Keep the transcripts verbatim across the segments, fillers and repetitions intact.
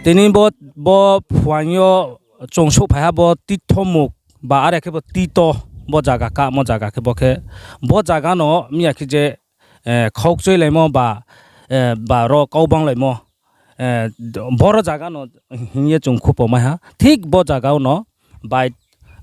Tini bo, bo phuaing yo chung souhphai ha bo Tithomuk ba are khe bo Tito, bo zaga kamo zaga khe bo khe, bo zaga no miya khe je, eh, khaukchoilaimo ba, eh, ba ro kau banglaimo, eh, boro zaga no hing ye chung khupo mai ha. Thik bo zaga no bai,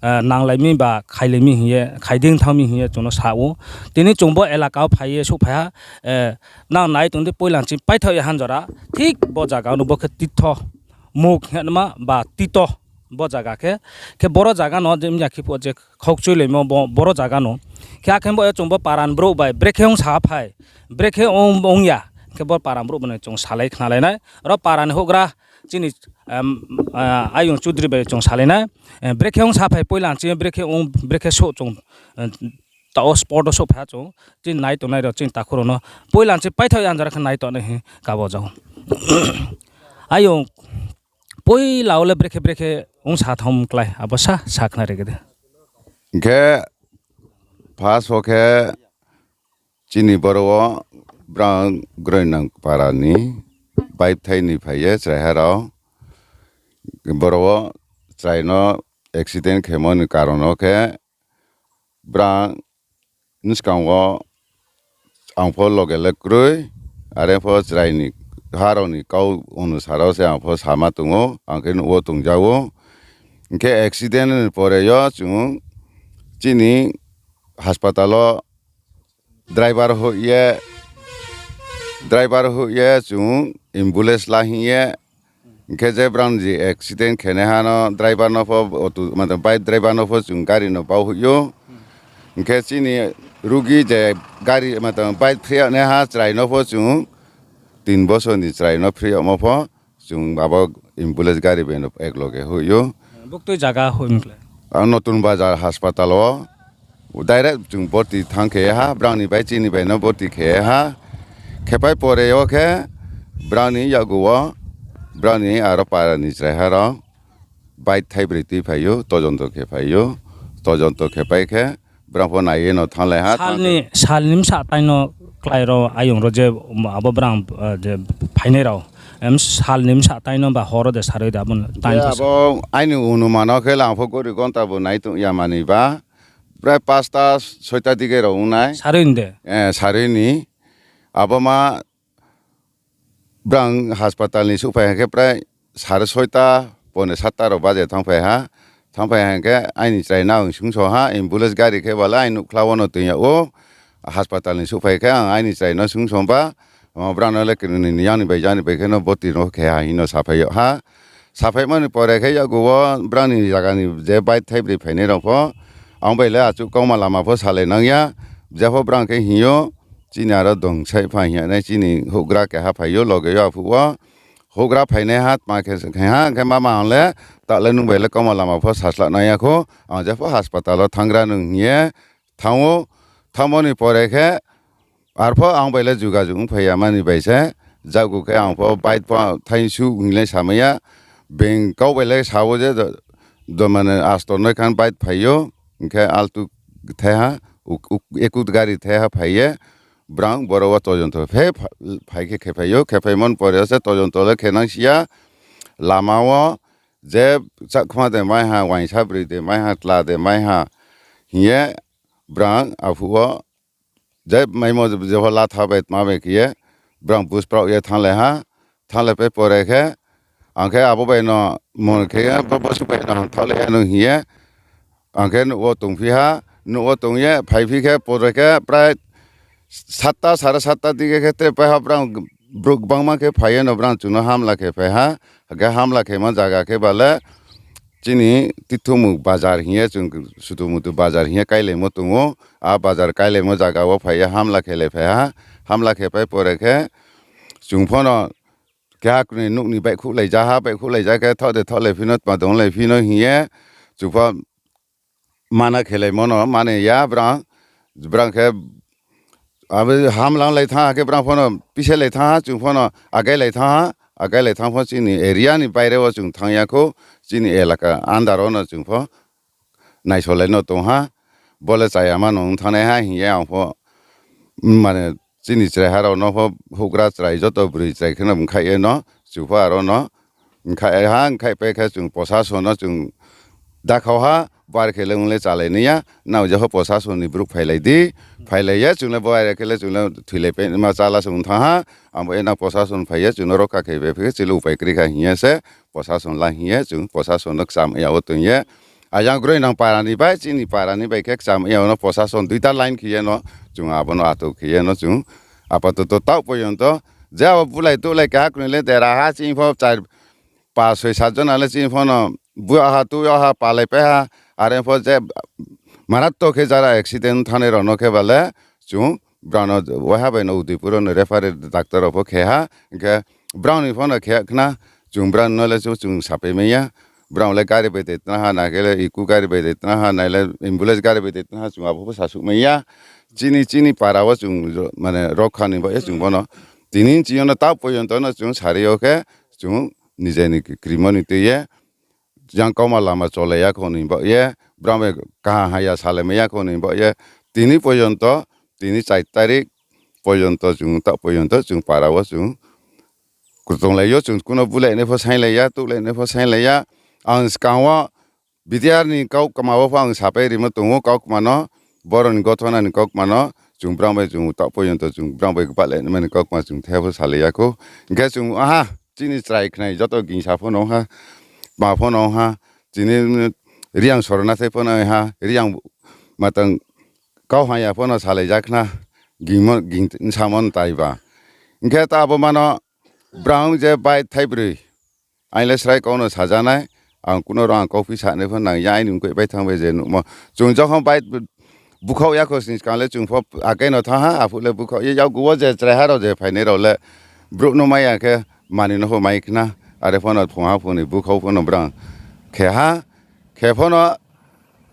eh, nanglai mi ba khailai mi hing ye, khaiding thanng mi hing ye chung no sa ou. Tini chung bo elaka wo phai ye souhphai ha, eh, nang nai tong di, poila chini paithaoh ya hanjora, thik bo zaga no bo khe Tithomuk hing ye ma ba Tito, bo zaga khe, khe boro zaga no je miya khe phuh je khaukchoilaimo bo, boro zaga no. Khe akhe bo ye chung bo para ni brouh bai brekhe ong sa phai, brekhe ong, ong ya, khe bo para ni brouh bai no chung salai khnalai nai. Ro para ni houhgra chini, em, ah, Ayong Chudri bai chung salai nai. Eh, brekhe ong sa phai poila chini brekhe ong, brekhe souh chung, eh, taoh wo spot wo souhphai ha chung. Chini nai tongnai rao, chini takhu rao no poila chini paithaoh ya hanjora khe nai tongnai hing kabo jao. Ayong, poila wo le brekhe brekhe ong sa thanng klái, abo sa, sa khnari khe de. Hing khe, first wo khe chini boro wo brang Groinang para ni bike thai ni phai ye chraiha rao. Boro wo chrai no accident khemo ni karon wo khe brang bskang wo ang pho loge le kroi, are pho chrai ni ha rao ni kau onusar wo se ang pho sama tong ou, ang khe nouh wo tongja ou. Hing khe accident ni pore yo chung chini hospital wo driver hoih ye, driver hoih ye chung ambulance la hing ye, hing khe je brang ni accident khenaiha no driver no pho, auto, matlab bike driver no pho chung gari no bau hoih ou. Hing khe chini rugi je gari, matlab bike free yag naiha chrai no pho chung tin bosor ni chrai no free yagmo pho chung abo ambulance gari bai no ek loge hoih ou. Buktui zaga hoih mkle? Ang Notun Bazar hospital wo direct chung borti thanng khe ha, brang ni bai chini bai no borti khe ha. Khepai pore yo khe brang ni yakgu wo, brang ni aro para ni chraiha rao bike thaibroi tui phai ou, tojonto khe phai ou, tojonto khepai khe brang pho nai ye no thannglai ha. Sal ni bsa tai no klái rao ayong rao je, abo brang, eh, je phainai rao, em, sal ni bsa tai no ba hor wo de saroi de abo tai no abo aini onumano khe le ang pho gori gonta bo nai tong ya mani ba, prai pasta soita dige rao ong nai. Saroi ni de? Eh, saroi ni. Abo ma brang hospital ni souhphai ha khe prai sare soita, pone satta rao baje thanngphai ha. Thanngphai ha khe aini chrai no ang sungso ha, ambulance gari khe bale aini nouhkhla wo no toing yag ou. Hospital ni souhphai khe ang aini chrai no sungso ba, brang no le kini ni yang ni bai, yang ni bai khe no borti no khe ha hing no saphai yag ha. Saphaimo ni pore khe yakgu wo brang ni zaga ni je bike thaibroi phainai rao pho, ang bai le achouh kauma lama pho salai nang ya, jepho brang khe hing ou, chini aro dong sai pha hing ya nai chini houhgra keha phai ou, loge yo aphuh wo. Houhgra phainaiha tma khe khe ha, hing khe mama ang le, taoh le nung bai le kauma lama pho sasla nang ya khou, ang jepho hospital wo thanngra nung hing ye thanng ou, thanngmo ni pore khe, arpho ang bai le jugajug ongphai ya mani bai se, jakgu khe ang pho bike pho thainsu hing le samai ya, being kau bai le sa ou je, do, do mane astor noi khan bike phai ou, hing khe Alto thaiha, u-, u-, Eku gari thaiha phai ye, brang boro wo tojonto phe pha-, phai khe khephai ou, khephaimo ni pore se tojonto le khenang si ya, lama wo je chakma de mai ha, uaingsa broi de mai ha, tla de mai ha, hing ye brang aphuh wo je maimo jepho latha bai tma bai khe ye, brang buspraoh ye thannglai ha, thannglai pai pore khe, ang khe abo bai no mon khe ye, bo bosuh bai no thaohlai ya nung hing ye, ang khe nouh wo tongphi ha, nouh wo tong ye phaiphi khe pore khe prai satta, sare satta dige khe tre pai ha brang, brouh gbangma khe phai ye no brang chung no hamla khe phai ha, akhe hamla khemo zaga khe bale, chini Tithomuk bazar hing ye chung sutu mutu bazar hing ye kailaimo tong ou, a bazar kailaimo zaga wo phai ye hamla khe le phai ha, hamla khe pai pore khe, chung pho no keha knoi nouh ni baihkhouhlai ja ha, baihkhouhlai ja khe thaoh de thaohlai phi no, tma dong lai phi no hing ye, chung pho mana khelaimo no mani ya brang, brang khe, abo hamlang lai thanng ha khe brang pho no piselai thanng ha, chung pho no agailai thanng ha, agailai thanng pho chini area ni baire wo chung thanng ya khou, chini elaka under wo no chung pho naisolai no tong ha, bo le chayama no ong thanngnai ha hing ye ang pho, mane chini chraiha rao no pho houhgra chrai joto broi chrai khe no bkhaih ye no, chung pho aro no, Nkhaih ha, nkhaih pai khe chung prosason no chung dakhao ha, bar khe le ong le chálai nai ya, nrao jepho prosason ni brouh phailai di, phailai ye chung le bar khe le chung le thoilaipai ma chála se ong thanng ha, abo ye nang prosason phai ye chung no rokha khe bai phi khe chini upai kroi kha hing ye se, prosason la hing ye chung prosason no kcham ya wo toing ye, ayang groinang para ni bai, chini para ni bai khe kcham ya wo no prosason duita line khe ye no, chung abo no ato khe ye no chung, apatoto taoh porjonto, je abo bulai touhlai keha knoi le dera ha chini pho char pa soi sat jona le chini pho no bu aha tu aha palaipai ha, are pho je marattho khe jara accident thanngnai rao no khe ba le chung brao no waiha bai no Udaipur wo no referral doctor rao pho khe ha, hing khe brao ni pho no khe khna, chung brao no le chung sapai mai ya, brao le gari bai de tna ha, nai khe le eco gari bai de tna ha, nai le ambulance gari bai de tna ha, chung abo pho sasuh mai ya. Chini, chini para wo chung mane rokha ni baoh ye chung bo no tini chini yo no taoh porjonto no chung sari yo khe chung nije ni krimo ni tui ye, jang kauma lama cholai ya kho ni baoh ye, brao bai kaham haya salai mai ya kho ni baoh ye, tini porjonto, tini char tarik porjonto chung taoh porjonto chung para wo chung tonglai yo, chung kuno bulainai pho sainglai ya, touhlainai pho sainglai ya. Ang skang wo B T R ni kau kma wo pho ang sapai rimo tong ou, kau kma no, boro ni gothona ni kau kma no, chung brao bai chung taoh porjonto chung brao bai gbahlainai ni kau kma chung the pho salai ya khou. Hing khe chung aha, chini chrai khnai joto gingsa pho no ha, tma pho no ha, chini Reang sornathai pho no ha, Reang matang kau haya pho no salai ja khna, ging, bsamo no tai ba. Hing khe ta abo mano brao je bai thaibroi, aini le srai kau no saja nai, ang kuno rao ang kauphi sanai pho nang ya, aini mkoih bai thanng bai je nuhmo. Chung jokhon bai búkhaoh ya kho sni skang le chung pho akai no thanng ha, aphuh le búkhaoh ye yakgu wo je chraiha rao je phainai rao le brouh no mai ya khe manoi no pho mai khna, are pho no phungha phungnoi búkhaoh pho no brao khe ha, khe pho no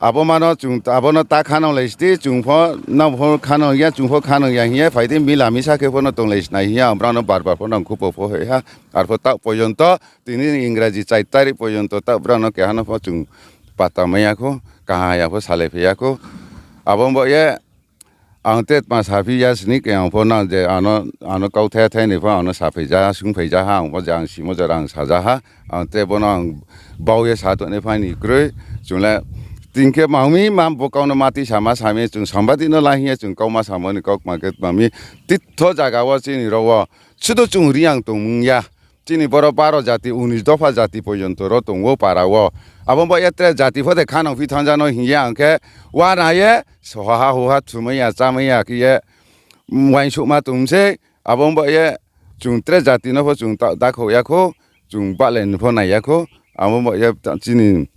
abo mano chung abo no ta khananglai sdi, chung pho nang pho khanang ya, chung pho khanang ya hing ye phai di, mila misa khe pho no tonglai snai hing ye ang brao no bar bar pho no ang khupo pho hoih ha. Arpho taoh porjonto, tini Ingraji char tarik porjonto taoh brao no keha no pho chung pata mai ya khou, kaham haya pho salai phai ya khou. Abo baoh ye ang tre tma saphi ya sni khe ang pho nang je ano, ano kauthai thai ni pho ang no saphai ja, sungphai ja ha, ang pho je ang simo jora ang saja ha, ang tre bo no ang bau ye sa tongnai pha ni kroi, chung le tin khe ma mi ma bo kau no ma tisa ma sa mi, chung sambadi no la hing ye chung kau ma samo ni kau kma khe tma mi, titho zaga wo chini rao wo, sudu chung Reang tongmung ya, chini boro baro jati, unis dopha jati porjonto ro tong ou para wo. Abo baoh ye tre jati pho de khanang phi thanng ja no hing ye ang khe, uana ye, soha ha huha thumai ya, chámai ya khe ye, uaingsouhma tong sei, abo baoh ye, chung tre jati no pho chung ta-, dakhouh ya khou, chung bahlai ni pho nai ya khou, abo baoh ye ta-, chini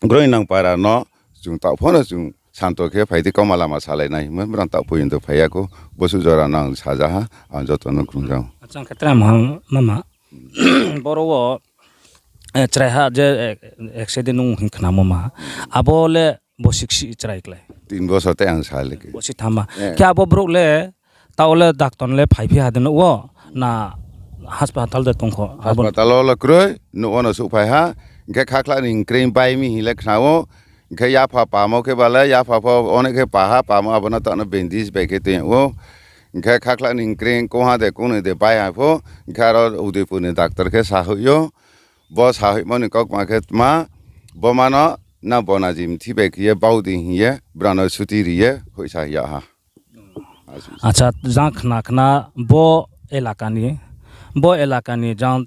groinang para no, chung taoh pho no chung santo khe phai di, kauma lama salai nai hingmo, brao taoh porjonto phai ya khou, bosuh jora no ang saja ha, ang joto no khrung ja ou. Achang khe tre mha mama. Boro wo, eh, chraiha je, eh, accident ong hing khnamo ma. Abo le bosi ksi chrai klái. Tin bosor tei ang sa le khe. Bosi tham ma. Eh. Khe abo brouh le, taoh le doctor le phaiphi ha de nouh wo, na hospital de tong kho? Abo hospital wo le kroi, nouh wo no souhphai ha. Hing khe khakhla ni hingkreing bai mi hing le khna ou. Hing khe yapha pamo khe ba le, yapha pho onek khe pa ha, pamo abo no taoh no bandage bai khe toing ou. Hing khe khakhla ni hingkreing kongha de, kongnoi de bai ha pho. Hing khe aro Udaipur ni doctor khe sahoih ou. Bo sahoihmo ni kaukma khe tma, bo mano na bonaji mthi bai khe ye bau di hing ye, brao no suti ri ye, hoihsa yag ha. Acha, jang khna khna bo elaka ni, bo elaka ni jang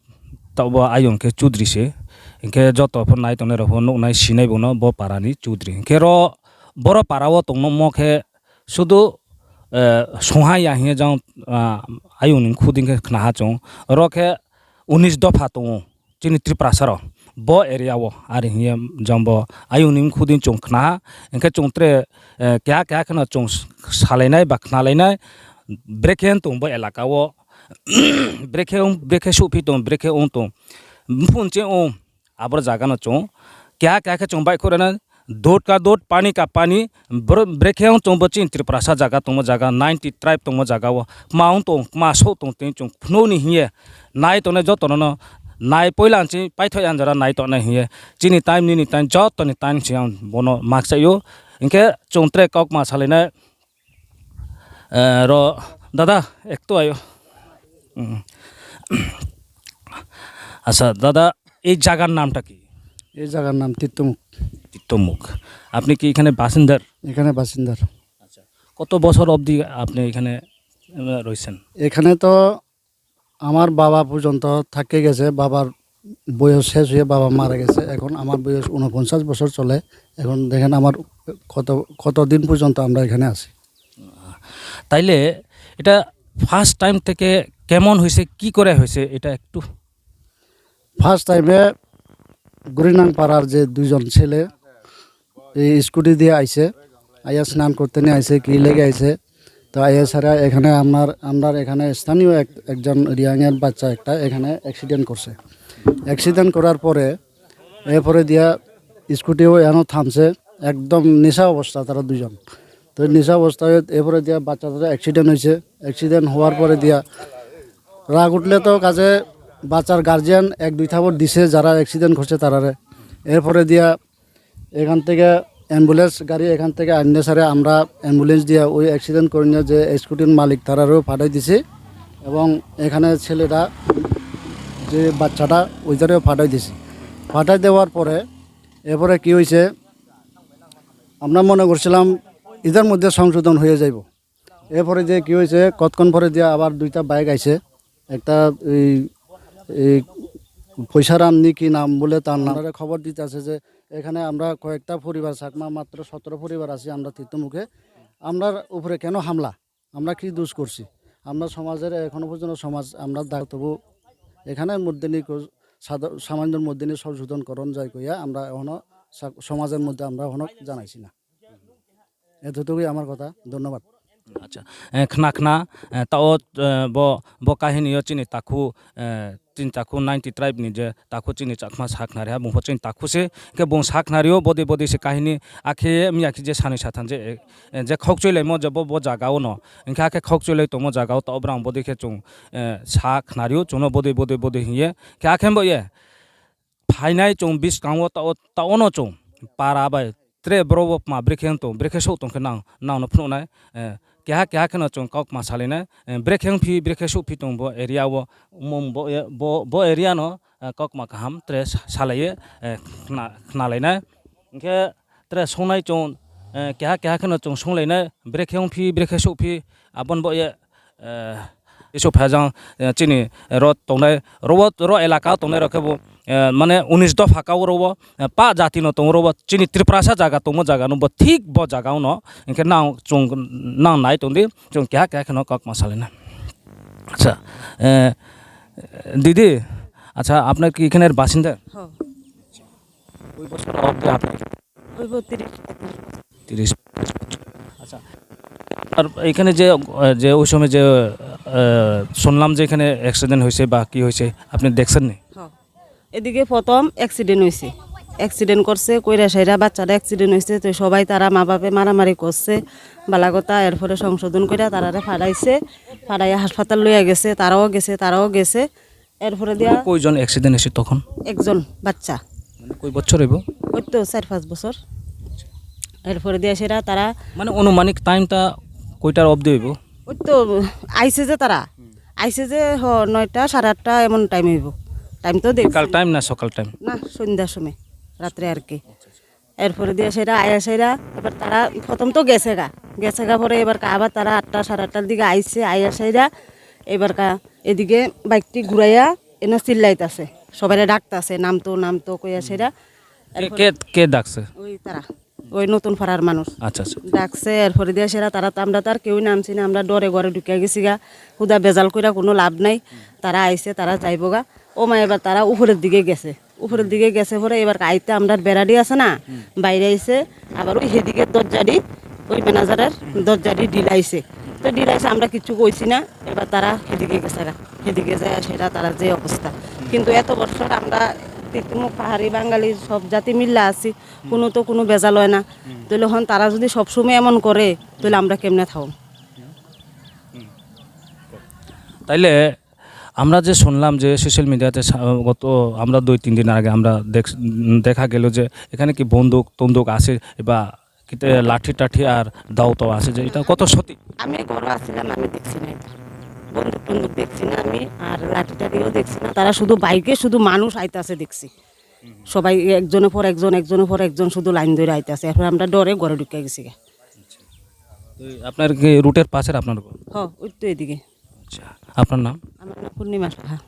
taoh bo ayong khe chudri se, hing khe joto pho nai tongnai rao pho nuhnai sinai bung no bo para ni chudri. Hing khe ro, boro para wo tongmo khe sudu, eh, songha ya hing ye jang, ah, ayong ni mkhu dei khe khna ha chung. Ro khe unis dopha tong ou. Chini Tiprasa rao bo area wo are hing ye jang bo ayong ni mkhu dei chung khna ha, hing khe chung tre, eh, keha keha kheno chung salainai ba khnalainai, brekhe ong tong bo elaka wo, brekhe ong, brekhe souhphi tong, brekhe ong tong, mphun che ong, aboro zaga no chung keha keha khe chung baihkhouh rana, दूध का दूध, पानी का पानी, brekhe ong chung bo chini Tiprasa zaga tongmo zaga, ninety tribe tongmo zaga wo, kma ong tong, kma souh tong tei chung phnuh ni hing ye, nai tongnai joto no no, nai poila chini paithoh ya jora nai tongnai hing ye, chini time nini time joto ni time se ang bono makchai ou, hing khe chung tre kaukma salainai, eh, ro, dada, ektu ayo. Acha, dada, এই জায়গার নামটা কি? এই জায়গার নাম তিক্তমুখ। তিক্তমুখ। আপনি কি এখানে বাসিন্দার? এখানে বাসিন্দার। আচ্ছা। কত বছর অবধি আপনি এখানে, আহ, রয়েছেন? এখানে তো আমার বাবা পর্যন্ত থেকে গেছে, বাবার বয়স শেষ হয়ে বাবা মারা গেছে। এখন আমার বয়স ঊনপঞ্চাশ বছর চলে। এখন দেখেন আমার কত, কতদিন পর্যন্ত আমরা এখানে আছি। তাইলে এটা ফার্স্ট টাইম থেকে কেমন হয়েছে, কি করে হয়েছে, এটা একটু ফার্স্ট টাইমে গুরিনাং পাড়ার যে দুইজন ছেলে এই স্কুটি দিয়ে আইছে, আইয়া স্নান করতে নিয়ে আইছে, কি লেগে আইছে। তো আইয়া সারা এখানে আমার, আমরা এখানে স্থানীয় এক, একজন রিয়াংয়ের বাচ্চা একটা এখানে অ্যাক্সিডেন্ট করছে। অ্যাক্সিডেন্ট করার পরে এরপরে দিয়া স্কুটিও এখানে থামছে, একদম নেশা অবস্থা তারা দুইজন। তো নেশা অবস্থায় এরপরে দিয়া বাচ্চাটার অ্যাক্সিডেন্ট হয়েছে। অ্যাক্সিডেন্ট হওয়ার পরে দিয়া রাগ উঠলে তো কাজে বাচ্চার গার্জিয়ান এক দুই থাপড় দিছে যারা অ্যাক্সিডেন্ট করছে তারারে। এরপরে দিয়া এখান থেকে অ্যাম্বুলেন্স গাড়ি এখান থেকে আনলে সারে আমরা অ্যাম্বুলেন্স দিয়া ওই অ্যাক্সিডেন্ট করে নিয়ে যে স্কুটির মালিক তারারেও পাঠাই দিছি এবং এখানে ছেলেটা যে বাচ্চাটা ওইটারেও পাঠাই দিছি। পাঠাই দেওয়ার পরে এরপরে কি হয়েছে, আমরা মনে করছিলাম এটার মধ্যে সংশোধন হয়ে যাইব। এরপরে যে কি হয়েছে, কতক্ষণ পরে দিয়ে আবার দুইটা বাইক আইছে, একটা এই, এই পয়সারাম নি কি নাম বলে তার নাম, তারা খবর দিতে আছে যে এখানে আমরা কয়েকটা পরিবার চাকমা, মাত্র সতেরো পরিবার আছি আমরা তিক্তমুখে, আমরার উপরে কেন হামলা, আমরা কি দোষ করছি? আমরা সমাজের এখনো পর্যন্ত সমাজ আমরা দা-, তবু এখানে মধ্যে নি কো-, সাদা-, সামান্যর মধ্যে নি সংশোধন করণ যায় কইয়া আমরা এখনো সা-, সমাজের মধ্যে আমরা এখনো জানাইছি না। এতটুকুই আমার কথা, ধন্যবাদ। আচ্ছা, এ, khna khna, এ, tao, এ, bo, bo kahini yo chini takhu, এ, chini takhu ninety tribe ni je takhu chini chakma sakhnari ha, bung pho chini takhu se, khe bung sakhnari yo bodi bodi se kahini, akhe miyakhe je sanoi satham je, e, e, je khaukchoilaimo je bo, bo zaga wo no, hing khe akhe khaukchoilai tongmo zaga wo tao brang bodi khe chung, e, sakhnari yo, chung no bodi bodi bodi hing ye, khe akhe bo ye, phainai chung buskang wo tao, tao no chung para bai tre bro wo kma brekhe tong, brekhe souh tong khe nang, nang no phnuh nai, e, keha keha khe no chung kaukma salai nai, e, brekhe phi, brekhe souh phi tong bo area wo, mung bo, e, bo, bo area no, e, kaukma kaham tre sa-, salai ye, e, khna, khnalai nai. Hing khe tre songnai chung, e, keha keha khe no chung songlai nai, brekhe ong phi, brekhe souh phi, abo ni bo ye, e, isouh phai jang, e, chini ro tongnai, ro wo, ro elaka tongnai rao khe bo, e, mane unis dopha ka wo ro wo, e, pa jati no tong ro wo, chini Tiprasa zaga tongmo zaga no bo thik bo zaga no, hing khe nang chung, nang nai tong di, chung keha keha khe no kaukma salai nai. আচ্ছা, এ, দিদি, আচ্ছা, আপনার কি এখানের বাসিন্দা? হ। কয় বছর অবধি আপনি? ওই ব-, তিরিশ। তিরিশ, পঁয়ত্রিশ বছর। আচ্ছা। আর এখানে যে, এ, যে ওই সময় যে, এ, শুনলাম যে এখানে অ্যাক্সিডেন্ট হয়েছে বা কি হয়েছে, আপনি দেখছেন নি? হ। এদিকে প্রথম অ্যাক্সিডেন্ট হয়েছে। অ্যাক্সিডেন্ট করছে, কইরা সাইরা বাচ্চাটা অ্যাক্সিডেন্ট হয়েছে। তো সবাই তারা মা বাপে মারামারি করছে, বালাগতা, এরপরে সংশোধন কইরা তারারে ফাড়াইছে, ফাড়াইয়া হাসপাতাল লইয়া গেছে, তারাও গেছে, তারাও গেছে। এরপরে দিয়া কয়জন অ্যাক্সিডেন্ট হয়েছে তখন? একজন বাচ্চা। মানে কয় বছর হইব? ওই তো চার পাঁচ বছর। এরপরে দিয়া সেটা তারা মানে আনুমানিক টাইমটা কয়টার অবধি হইব? ওই তো আইছে যে তারা, আইছে যে হ নয়টা, সাড়ে আটটা এমন টাইম হইব। টাইম তো দেখছি। বিকাল টাইম না সকাল টাইম? না, সন্ধ্যার সময়, রাত্রে আর কি। এরপরে দিয়া সেটা আয়া সেটা, এবার তারা প্রথম তো গেছে গা, গেছে গা পরে এবার কা-, আবার তারা আটটা, সাড়ে আটটার দিকে আইছে, আয়া সেটা এবার কা-, এদিকে বাইকটি ঘুরাইয়া এনে চিল্লাইতাছে, সবাইরে ডাকতাছে, "নামতো, নামতো," কইয়া সেটা। কে, কে, কে ডাকছে? ওই তারা, ওই নতুন পাড়ার মানুষ। আচ্ছা, আচ্ছা। ডাকছে, এরপরে দিয়া সেটা তারা তো, আমরা তো আর কেউই নামছি না, আমরা ডরে ঘরে ঢুকিয়া গেছি গা, হুদা বেজাল কইরা কোনো লাভ নাই। তারা আইছে, তারা যাইবো গা। ও মা, এবার তারা উপরের দিকে গেছে, উপরের দিকে গেছে পরে এবার আইতে আমরা বেড়াডি আছে না, বাইরে আইছে, আবার ওই হেদিকে দরজাডি, ওই ম্যানেজারের দরজাডি ঢিলাইছে। তো ঢিলাইছে, আমরা কিচ্ছু কইছি না, এবার তারা হেদিকে গেছে গা, হেদিকে যায় সেটা তারা যে অবস্থা। কিন্তু এত বছর আমরা তিক্তমুখ পাহাড়ি বাঙালি সব জাতি মিল্লা আছি, কোনো তো কোনো বেজাল হয় না। তাহলে এখন তারা যদি সবসময় এমন করে, তাহলে আমরা কেমনে থাকব? তাইলে আমরা যে শুনলাম যে সোশ্যাল মিডিয়াতে সা-, গত আমরা দুই তিন দিন আগে আমরা দেখ-, উম, দেখা গেল যে এখানে কি বন্দুক টন্দুক আছে বা কিতে লাঠি টাঠি আর দাও তো আছে, যে এটা কত সত্যি? আমি ঘরে আছিলাম, আমি দেখছি না এটা। বন্দুক টন্দুক দেখছি না আমি, আর লাঠি টাঠিও দেখছি না। তারা শুধু বাইকে শুধু মানুষ আইতাছে দেখছি। সবাই একজনের পর একজন, একজনের পর একজন শুধু লাইন ধরে আইতাছে। এরপর আমরা ডরে ঘরে ঢুকে গেছি গা। তো আপনার কি রুটের পাশের আপনার ঘর? হ, ওই তো এদিকে। আচ্ছা, আপনার নাম? আমার নাম পূর্ণিমা সাহা।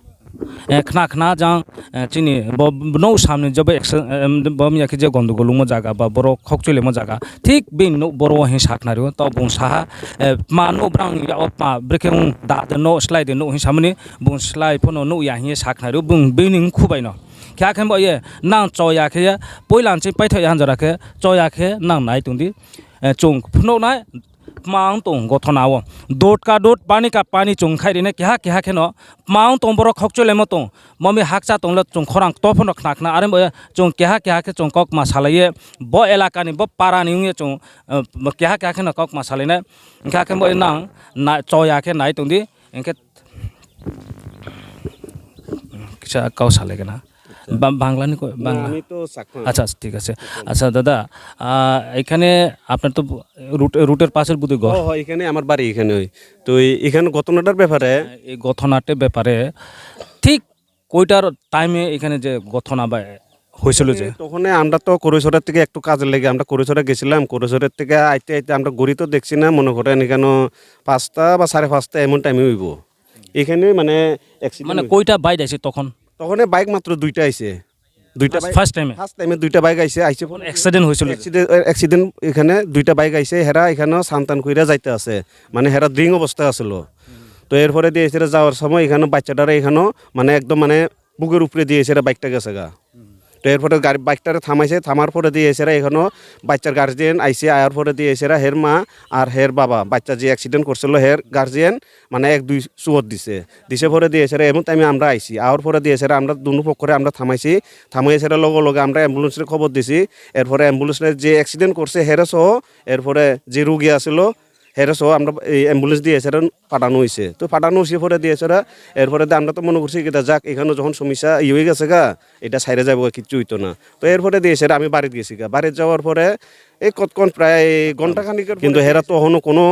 এ, khna khna jang, e, chini bo, bo nouh samni je bo accident, e, em, bo miya khe je gondogol ongmo zaga ba boro khokchoilemo zaga. Thik bini nouh boro wo hing sakhnari ou, taoh bung saha, e, tma nouh brang ya wo tma brekhe ong da de nouh, slái de nouh hing samani, bung slái pho no nouh ya hing ye sakhnari ou, bung bini mkhu bai no. Khe akhe bo ye, nang choya khe ye, poila nching paithaoh ya hanjora khe, choya khe nang nai tong di. E, chung phnuh nai, tma ong tong gothona wo. Dot ka dot, pani ka pani chung khairi nai keha keha khe no, tma ong tong boro khokchoilemo tong. Momi hakcha tong le chung khorang ktor pho no khna khna. Are bo ye chung keha keha khe chung kaukma salai ye, bo elaka ni, bo para ni ong ye chung, e, keha keha khe no kaukma salai nai. Hing khe akhe bo ye nang, na, choya khe nai tong di. Hing khe Kisa kau salai kena. Ba-, Bangla ni ko-, না, Bangla? আমি তো চাকমা। আচ্ছা, আচ্ছা, ঠিক আছে। আচ্ছা, দাদা, আহ, এখানে আপনার তো রুট-, রুটের পাশের বোধহয় ঘর। ও, হয়, এখানে আমার বাড়ি, এখানে ওই। তো এই, এখানে ঘটনাটার ব্যাপারে এই ঘটনাটার ব্যাপারে ঠিক কয়টার টাইমে এখানে যে ঘটনা বা হয়েছিল যে? তখন আমরা তো করইছড়া থেকে একটু কাজের লেগে আমরা করইছড়া গেছিলাম। করইছড়া থেকে আইতে আইতে আমরা ঘড়ি তো দেখছি না, মনে করেন এখানে পাঁচটা বা সাড়ে পাঁচটা এমন টাইমে হইব। এখানে মানে মানে accident হয়েছে। কয়টা বাইক আইছে তখন? তখন বাইক মাত্র দুইটা আইছে। দুইটা first, বাইক, first টাইমে? First টাইমে দুইটা বাইক আইছে, আইছে তখন পরে accident হয়েছিল যে? Accident, accident এখানে দুইটা বাইক আইছে, হেরা এখানে সান্তান কইরা যাইতে আছে, মানে হেরা ড্রিঙ্ক অবস্থায় আছিল। তো এরপরে দিয়ে এসে যাওয়ার সময় এখানে বাচ্চাটারা এখানে মানে একদম মানে বুকের উপরে দিয়ে এসে বাইকটা গেছে গা। তো এরপরে গাড়ি, বাইকটারে থামাইছে, থামার পরে দিয়ে এসে এখানে বাচ্চার গার্জিয়ান আইছে, আয়ার পরে দিয়ে এসে হের মা আর হের বাবা, বাচ্চা যে অ্যাক্সিডেন্ট করছিল হের গার্জিয়ান, মানে এক দুই চুয়ত দিছে। দিছে পরে দিয়ে এসে এমন টাইমে আমরা আইছি, আওয়ার পরে দিয়ে এসে আমরা দুনো পক্ষরে আমরা থামাইছি, থামাই এসে লগে লগে আমরা অ্যাম্বুলেন্সরে খবর দিছি। এরপরে অ্যাম্বুলেন্সরে যে অ্যাক্সিডেন্ট করছে হেরে সহ, এরপরে যে রুগী আছিল হেরে সহ আমরা এই অ্যাম্বুলেন্স দিয়ে এসে পাঠানো হয়েছে। তো পাঠানো হয়েছে পরে দিয়ে এসে এরপরে দিয়ে আমরা তো মনে করছি এটা যাক, এখানে যখন সমস্যা ইয়ে হয়ে গেছে গা, এটা সাইডে যাবো, কিচ্ছু হইতো না। তো এরপরে দিয়ে এসে আমি বাড়িতে গেছি গা, বাড়িতে যাওয়ার পরে এই কতক্ষণ প্রায় ঘন্টা খানিকের পরে কিন্তু হেরা তো এখনো কোনো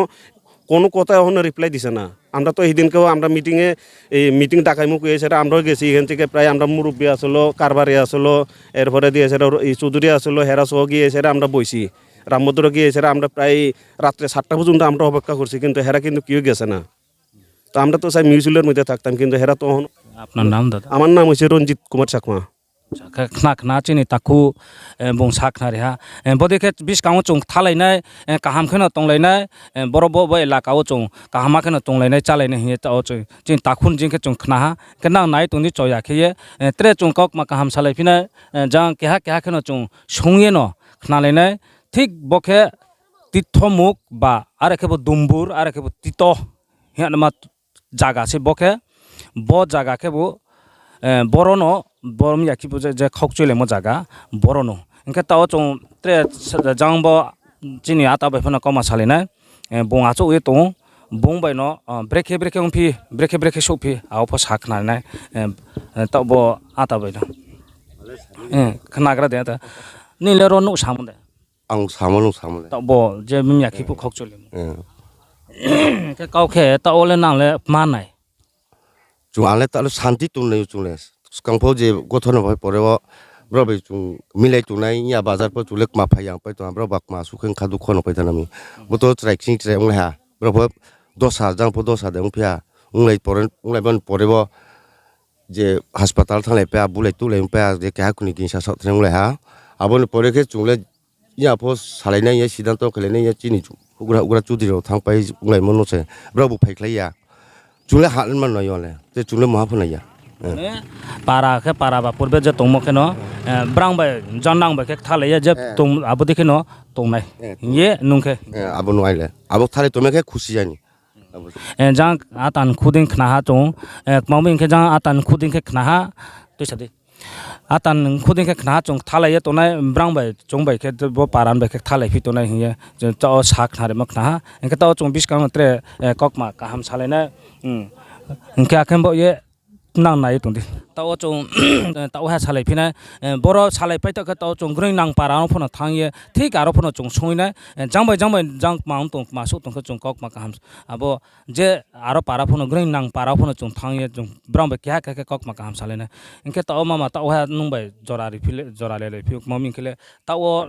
কোনো কথা এখনো রিপ্লাই দিছে না। আমরা তো সেদিনকেও আমরা মিটিংয়ে, এই মিটিং ডাকাইমু কইয়া সেটা আমরাও গেছি। এখান থেকে প্রায় আমরা মুরব্বী আসলো, কারবারি আসলো, এরপরে দিয়ে সেটা এই চৌধুরী আসলো, হেরা সহ গিয়ে সেটা আমরা বইছি। রামভদ্র গিয়ে সেটা আমরা প্রায় রাত্রে সাতটা পর্যন্ত আমরা অপেক্ষা করছি, কিন্তু হেরা কিন্তু কেউ গেছে না। তো আমরা তো চাই মিউচুয়ালের মধ্যে থাকতাম, কিন্তু হেরা তো এখনো আপনার নাম দাদা? আমার নাম হচ্ছে রঞ্জিত কুমার Chakma. Acha, khe khna khna chini takhu, e, bung sa khna ri ha. E, bodei khe buskang wo chung kthalai nai, e, kaham khe no tonglai nai, e, boro bo, bo elaka wo chung kaham khe no tonglai nai, chálai nai hing ye taoh wo chung, chini takhu ni jing khe chung khna ha. Khe nang nai tong di choya khe ye, e, tre chung kaukma kaham salai phi nai, e, jang keha keha khe no chung sung ye no khnalai nai. Thik bo khe Tithomuk ba, are khe bo Dumbur, are khe bo Tito hing ye nama zaga se bo khe, bo zaga khe bo, e, boro no, boro ya khe bo je, je khokchoilemo zaga, boro no. Hing khe taoh wo chung tre sa-, jang bo chini ata bai pho no kauma salai nai, e, bung achouh ye tong ou, bung bai no, o, brekhe brekhe ongphi, brekhe brekhe souhphi, abo pho sa khna nai, e, e, taoh bo ata bai no. E, khnagra de ata. Nini le ro nouh samo de? Ang samo, nung samo le. Taoh bo je mya khe phuh khokchoilemo. Khe kau khe taoh wo le nang le tma nai? Chung ang le taoh le santi tongnai chung le. Skang pho je gothona bai pore wo, brao bai chung milai tongnai, ya bazar pho chung le kma phai yang pai tong ha, brao ba kma suh khe khadu khono pai thanami. Bo to chrai ksing chrai onglai ha. Brao pho dosa, jang pho dosa de ongphi ha. Onglai pore, onglai bani pore wo je hospital thannglai pai ha, bulai tuhlai pai ha, je keha kuni gingsa saoh thannglai ha. Abo ni pore khe chung le ya pho salai nai, ya siddhanto khelai nai, ya chini chu-, ugra, ugra chudri rao thanngpai onglaimo no se, brao bu phaikhlai ya. Chung le ha man no yo le, te chung le maha pho nai ya. Para khe para ba purbe je tongmo khe no, brang bai, jang nang bai khe kthalai ya je tong, abo dei khe no tongnai. Hing ye nung khe. Abo no ai le. Abo kthalai tongmai khe khusi ya ni. Jang atan khuding khna ha chung, kmang bai hing khe jang atan khuding khe khna ha, tuisa di. Atan khuding khe khna ha chung kthalai ye tongnai, brang bai chung bai khe bo paran bai khe kthalai phi tongnai hing ye, taoh wo sa khnarimo khna ha. Hing khe taoh wo chung buskang no tre, kaukma kaham salai nai. Hing khe akhe bo ye nang nai ye tong di. Taoh wo chung, taoh wo ha salai phi nai, boro salai pai tong khe taoh wo chung Groingnang para no pho no thanng ye, thik aro pho no chung sung nai, jang bai jang bai jang kma ong tong, kma souh tong khe chung kaukma kaham. Abo je aro para pho no, Groingnang para pho no chung thanng ye, brang bai keha keha khe kaukma kaham salai nai. Hing khe taoh wo mama taoh wo ha nung bai jora le lai phi ou, kma mi hing khe le taoh wo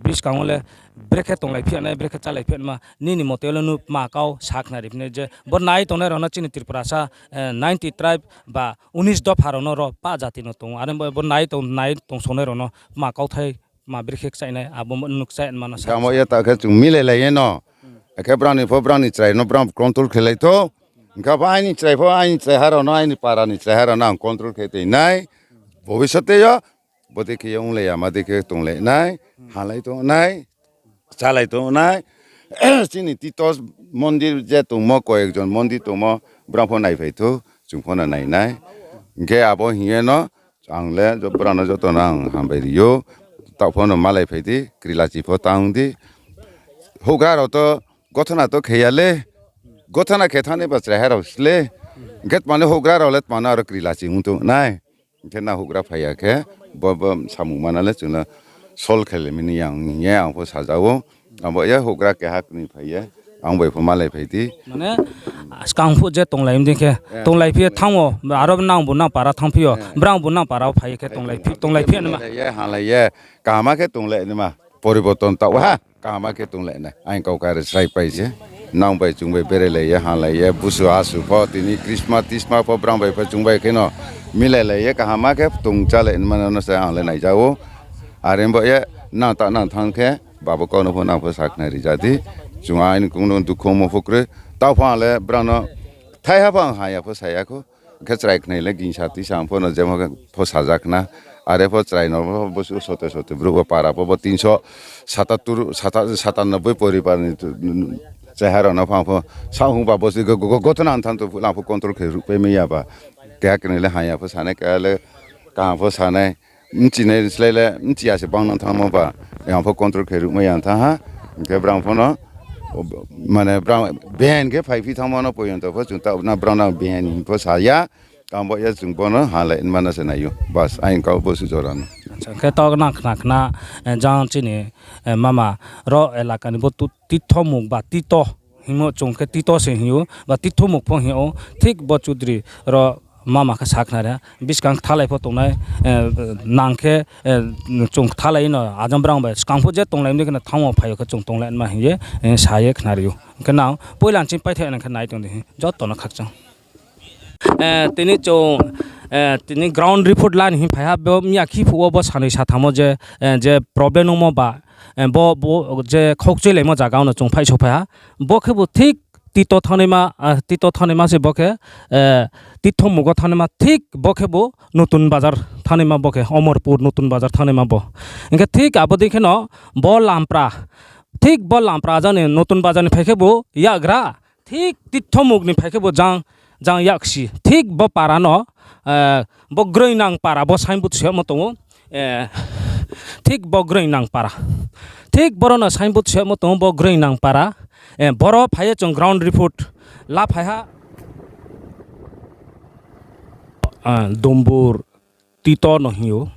buskang wo le brekhe tonglai phi nai, brekhe chálai phi naima, nini mote le nung kma kau sakhnari phi nai je, bo nai tongnai rao no chini Tripurasa, ninety tribe ba unis dopha rao no ro pah jati no tong ou. Are bo, bo nai tong, nai tongsongnai rao no kma kauthai, kma brekhe kchai nai, abo nung kchai mano sa. Amo ye ta khe chung milailai ye no. Akhe brang ni pho brang ni chrai no brang control khelai thou. Hing khe pho aini chrai pho, aini chraiha rao no, aini para ni chraiha rao no ang control khe toi nai. Bobisot yo, bodei khe ye onglai ya, ma dei khe tonglai nai, halai tong nai, chálai tong nai. Chini tito mondir je tongmo, koyek jon mondir tongmo, brang pho naiphai thou, chung pho no nai nai. Hing khe abo hing ye no, ang le brang no joto no ang hambai ri ou. Taoh pho no malai phai di, krilachi pho tang di. Houhgra rao to gothona to khe ya le, gothona khe thanngnai ba chraiha rao sle. Hing khe tma no houhgra rao le tma no aro krilachi ong tong nai. Hing khe na houhgra phai ya khe, bo, bo samung mana le chung le solve khe le mi ni yang hing ye ang pho saja ou. Abo ye houhgra keha knoi phai ye, ang bai pho malai phai di. Mane, skang phuh je tonglai mi dei khe, tonglai phi ye thanng ou, aro nang bu nang para thanngphi ou, brang bu nang para wo phai ye khe tonglai phi, tonglai phi naima. Ye, halai ye, kaham khe tonglai naima, poriborton taoh ha, kaham khe tonglai nai, aini kau kare srai pai se. Nang bai chung bai berailai ye, halai ye, busu asu pho, tini Christmas tisma pho brang bai pho chung bai khe no milailai ye, kaham khe tong chálai naima no se ang le naija ou. Are bo ye, nang ta nang thanng khe, babo kau no pho nang pho sakhnari ja di. Chung aini kung no dukhu mo pho kroi. Taoh pho ang le brang no thaiha pho ang haya pho sa ya khou. Khe chrai khnai le gingsa tisa ang pho no jemo khe pho saja khna. Are pho chrai no pho bosu sote sote brouh wo para pho bo tinso sata turu, sata, sata nobboi poribar ni chraiha rao no pho ang pho sa hung ba bosu go, go, go, gothona thanng tong phuh le ang pho control khe ruhpai mai ya ba. Keha knoi le haya pho sanai, keha le kaham pho sanai. Bchinai slái le bchi ya se bang nang thanngmo ba, ang pho control khe ruhmai ya thanng ha. Hing khe brang pho no, mane brang behain khe phaiphi thanngmo no poyonto pho chung taoh na brang no behain hing pho sa ya. Ang bo ye chung bo no halai mano se nai ou. Bas, aini kau bosu jora no. Acha, khe taoh nang khna khna, jang chini mama ro elaka ni bo tu-, tithomuk ba tito hingmo chung khe tito se hing ou, ba tithomuk pho hing ou, thik bo chudri ro mama khe sakhnari ha, buskang kthalai pho tongnai, nang khe, chung kthalai no ajang brang bai skang phuh je tonglai mi dei khe no thanngmo phai yo khe chung tonglai ma hing ye, sa ye khnari ou. Hing khe nang poila nching paithai nang khe nai tong di hing joto no khakchang. Tini chung, tini ground report la ni hing phai ha, bo miya khiphuh wo bo sanoi satham wo je, je problem ongmo ba, bo, bo je khaukchuilaimo zaga wo no chung phaih souhphai ha. Bo khebu thik tito thanngnaima, tito thanngnaima se bo khe, tithomuk wo thanngnaima thik bo khebu Nutun Bazar thanngnaima bo khe, Omorpur Nutun Bazar thanngnaima bo. Hing khe thik abo dei khe no bo Lampra, thik bo Lampra jang ni Nutun Bazar ni phai khebu yakgra, thik tithomuk ni phai khebu jang, jang yaksi, thik bo para no, bo Groingnang para bo signboard suyagmo tong ou, thik bo Groingnang para, thik boro no signboard suyagmo tong ou bo Groingnang para, boro phai ye chung ground report la phai ha. Dumbur tito no hing ou.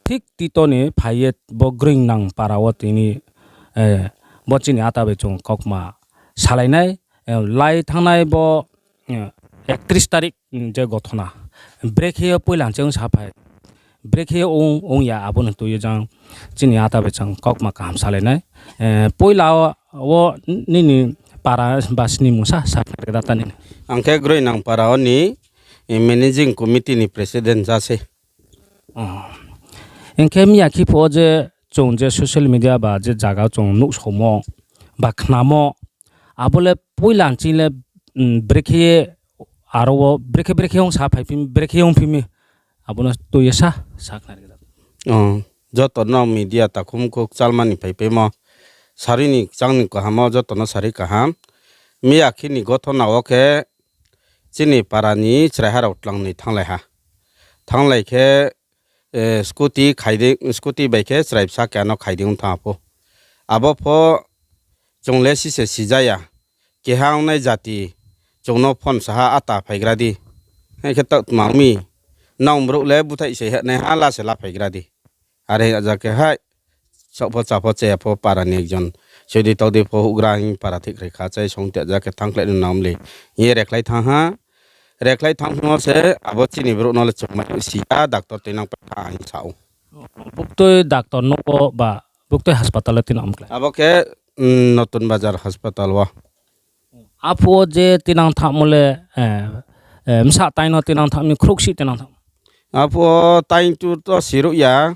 Thik tito ni phai ye bo Groingnang para wo tini, bo chini ata bai chung kaukma salai nai, lai thanngnai bo, ektrish tarik je gothona. Brekhe yo poila nching ong saphai. Brekhe yo ong, ong ya abo no tui ye jang chini ata bai chung kaukma kaham salai nai. Poila wo nini para ba snimung sa, sakhnari da ta nini. Ang khe Groingnang para wo ni managing committee ni president ja se. Hing khe miya khiphuh wo je chung je social media ba je zaga chung nuhsaomo ba khnamo, abo le poila nching le, brekhe ye aro wo brekhe brekhe ong saphai phi mi, brekhe ongphi mi, abo no tui ye sa, sakhnari da. Joto no media takhum kho kchalma ni phaipaimo, sari ni kchang ni kaham wo joto no sari kaham. Miya khe ni gothona wo khe chini para ni chraiha rao tlangnoi thannglai ha. Thannglai khe, scooty khaidi, scooty bai khe chrai bsa keha no khaidi ong thanng pho. Abo pho chung le si se sija ya. Keha ongnai jati chung no phone sa ha, ata phaigra di. Hing khe taoh tma ong mi, Nang brouh le búthaih se heh nai ha, la se la phaigra di. Are aja khe hai, saoh pho cha pho che pho para ni ekjon, soi di tau di pho houhgra hing para thik krai kha, chai song te aja khe thanngkhlai no nang mlei. Hing ye rekhlai thanng ha. Rekhlai thanng hingmo se abo chini brouh no le chungmai si ya, doctor tuinang pai tha hing sa ou. Buktui doctor nouh wo ba, buktui hospital le tinang klái? Abo khe, mm, Notun Bazar hospital wo. Aphuh wo je tinang thanngmo le, eh, eh, bsa tai no tinang thanng mi, khrouhsih tinang thanng? Aphuh wo tai tu to siruh ya.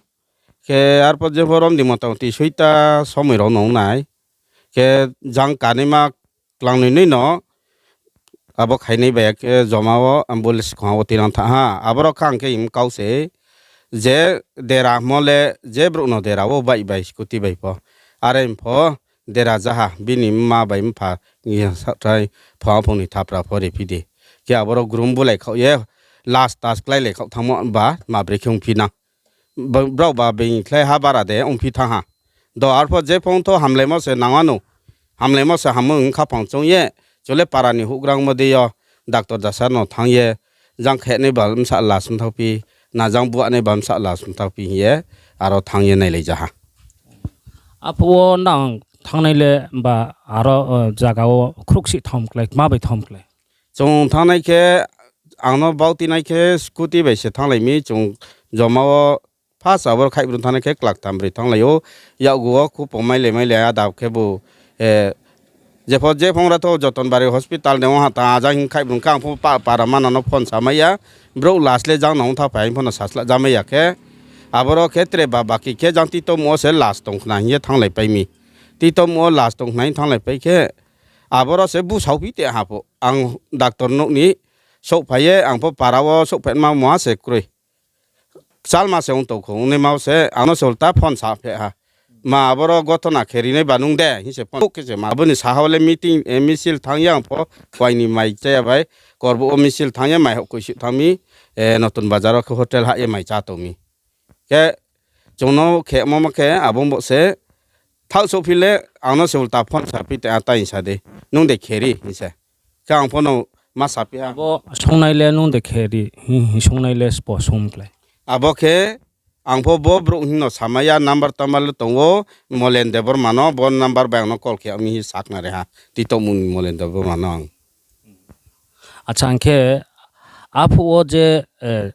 Khe arphuh je pho rom di motamoti soita somoi rao no ong nai. Khe jang kanaima klangnoi noi no abo khainai bai khe joma wo ambulance khong wo tinang thanng ha. Aboro khe ang khe him kau se, je dera mo le, je brouh no dera wo bike bai, scooty bai pho. Are pho dera ja ha, bini mma bai mpha ni satrai pho aphung ni thapra pho riphi di. Khe aboro grum bulai khaoh ye, las tas kláilai khaoh thanngmo ba, ma brekhe ongphi nang. Bo-, brao ba being khlai ha bara de ongphi thanng ha. Do arphuh je phone tho hamlaimo se nang ano. Hamlaimo se hammo wng khaphang choung ye. Chule para ni houhgrangmo dei yo doctor dasa no thanng ye, jang khenai ba bsa la sumthaophi, na jang buahnai ba bsa la sumthaophi hing ye, aro thanng ye nailai ja ha. Aphuh wo nang thanngnai le ba aro, eh, zaga wo khrouhsih thanng klái, kma bai thanng klái? Chung thanngnai khe, ang no bauti nai khe scooty bai se thannglai mi, chung joma wo first aboro khaihbrung thanngnai khe klaktham broi thannglai ou, yakgu wo khupo mailai mailai ada khebu, eh, jepho je phongra tho Jotonbari hospital de ong ha ta, ajang hing khaihbrung khe ang pho pa-, para mana no phone samai ya, brouh last le jang no ong tha phai, ang pho no sasla jamai ya khe, aboro khe tre ba baki khe jang titomo wo se last tong khna hing ye thannglai pai mi. Titomo wo last tong khna hing thannglai pai khe, aboro se busaophi te ha pho. Ang doctor nouh ni souhphai ye, ang pho para wo souhphaima muha se kroi. Kchalma se ong tong kho, ongnaima wo se, ang no se ulta phone sa phe ha. Ma aboro gothona khe rinai ba nung de, hing se phone khe se ma. Abo ni saha wo le meeting, eh, misil thanng ye ang pho, kuai ni mai chaya bai, Korbuh wo misil thanng ye mai houh koisih thanng mi, eh, Notun Bazar wo khe hotel hah ye mai chá tong mi. Khe, chung no khemo ma khe, abo bo se, thaoh souhphi le, ang no se ulta phone saphi te, a, tai sa di, nung de khe ri, hing se. Khe ang pho no ma saphi ha. Abo songnai le nung de khe ri, hing, hing songnai le spo song klái? Abo khe, ang pho bo brouh hing no samai ya, number tambar le tong ou, Molen Debbarma no, bo number bai ang no call khe mi hing sakna ri ha. Titomo ni Molen Debbarma no ang. Acha, hing khe aphuh wo je, eh,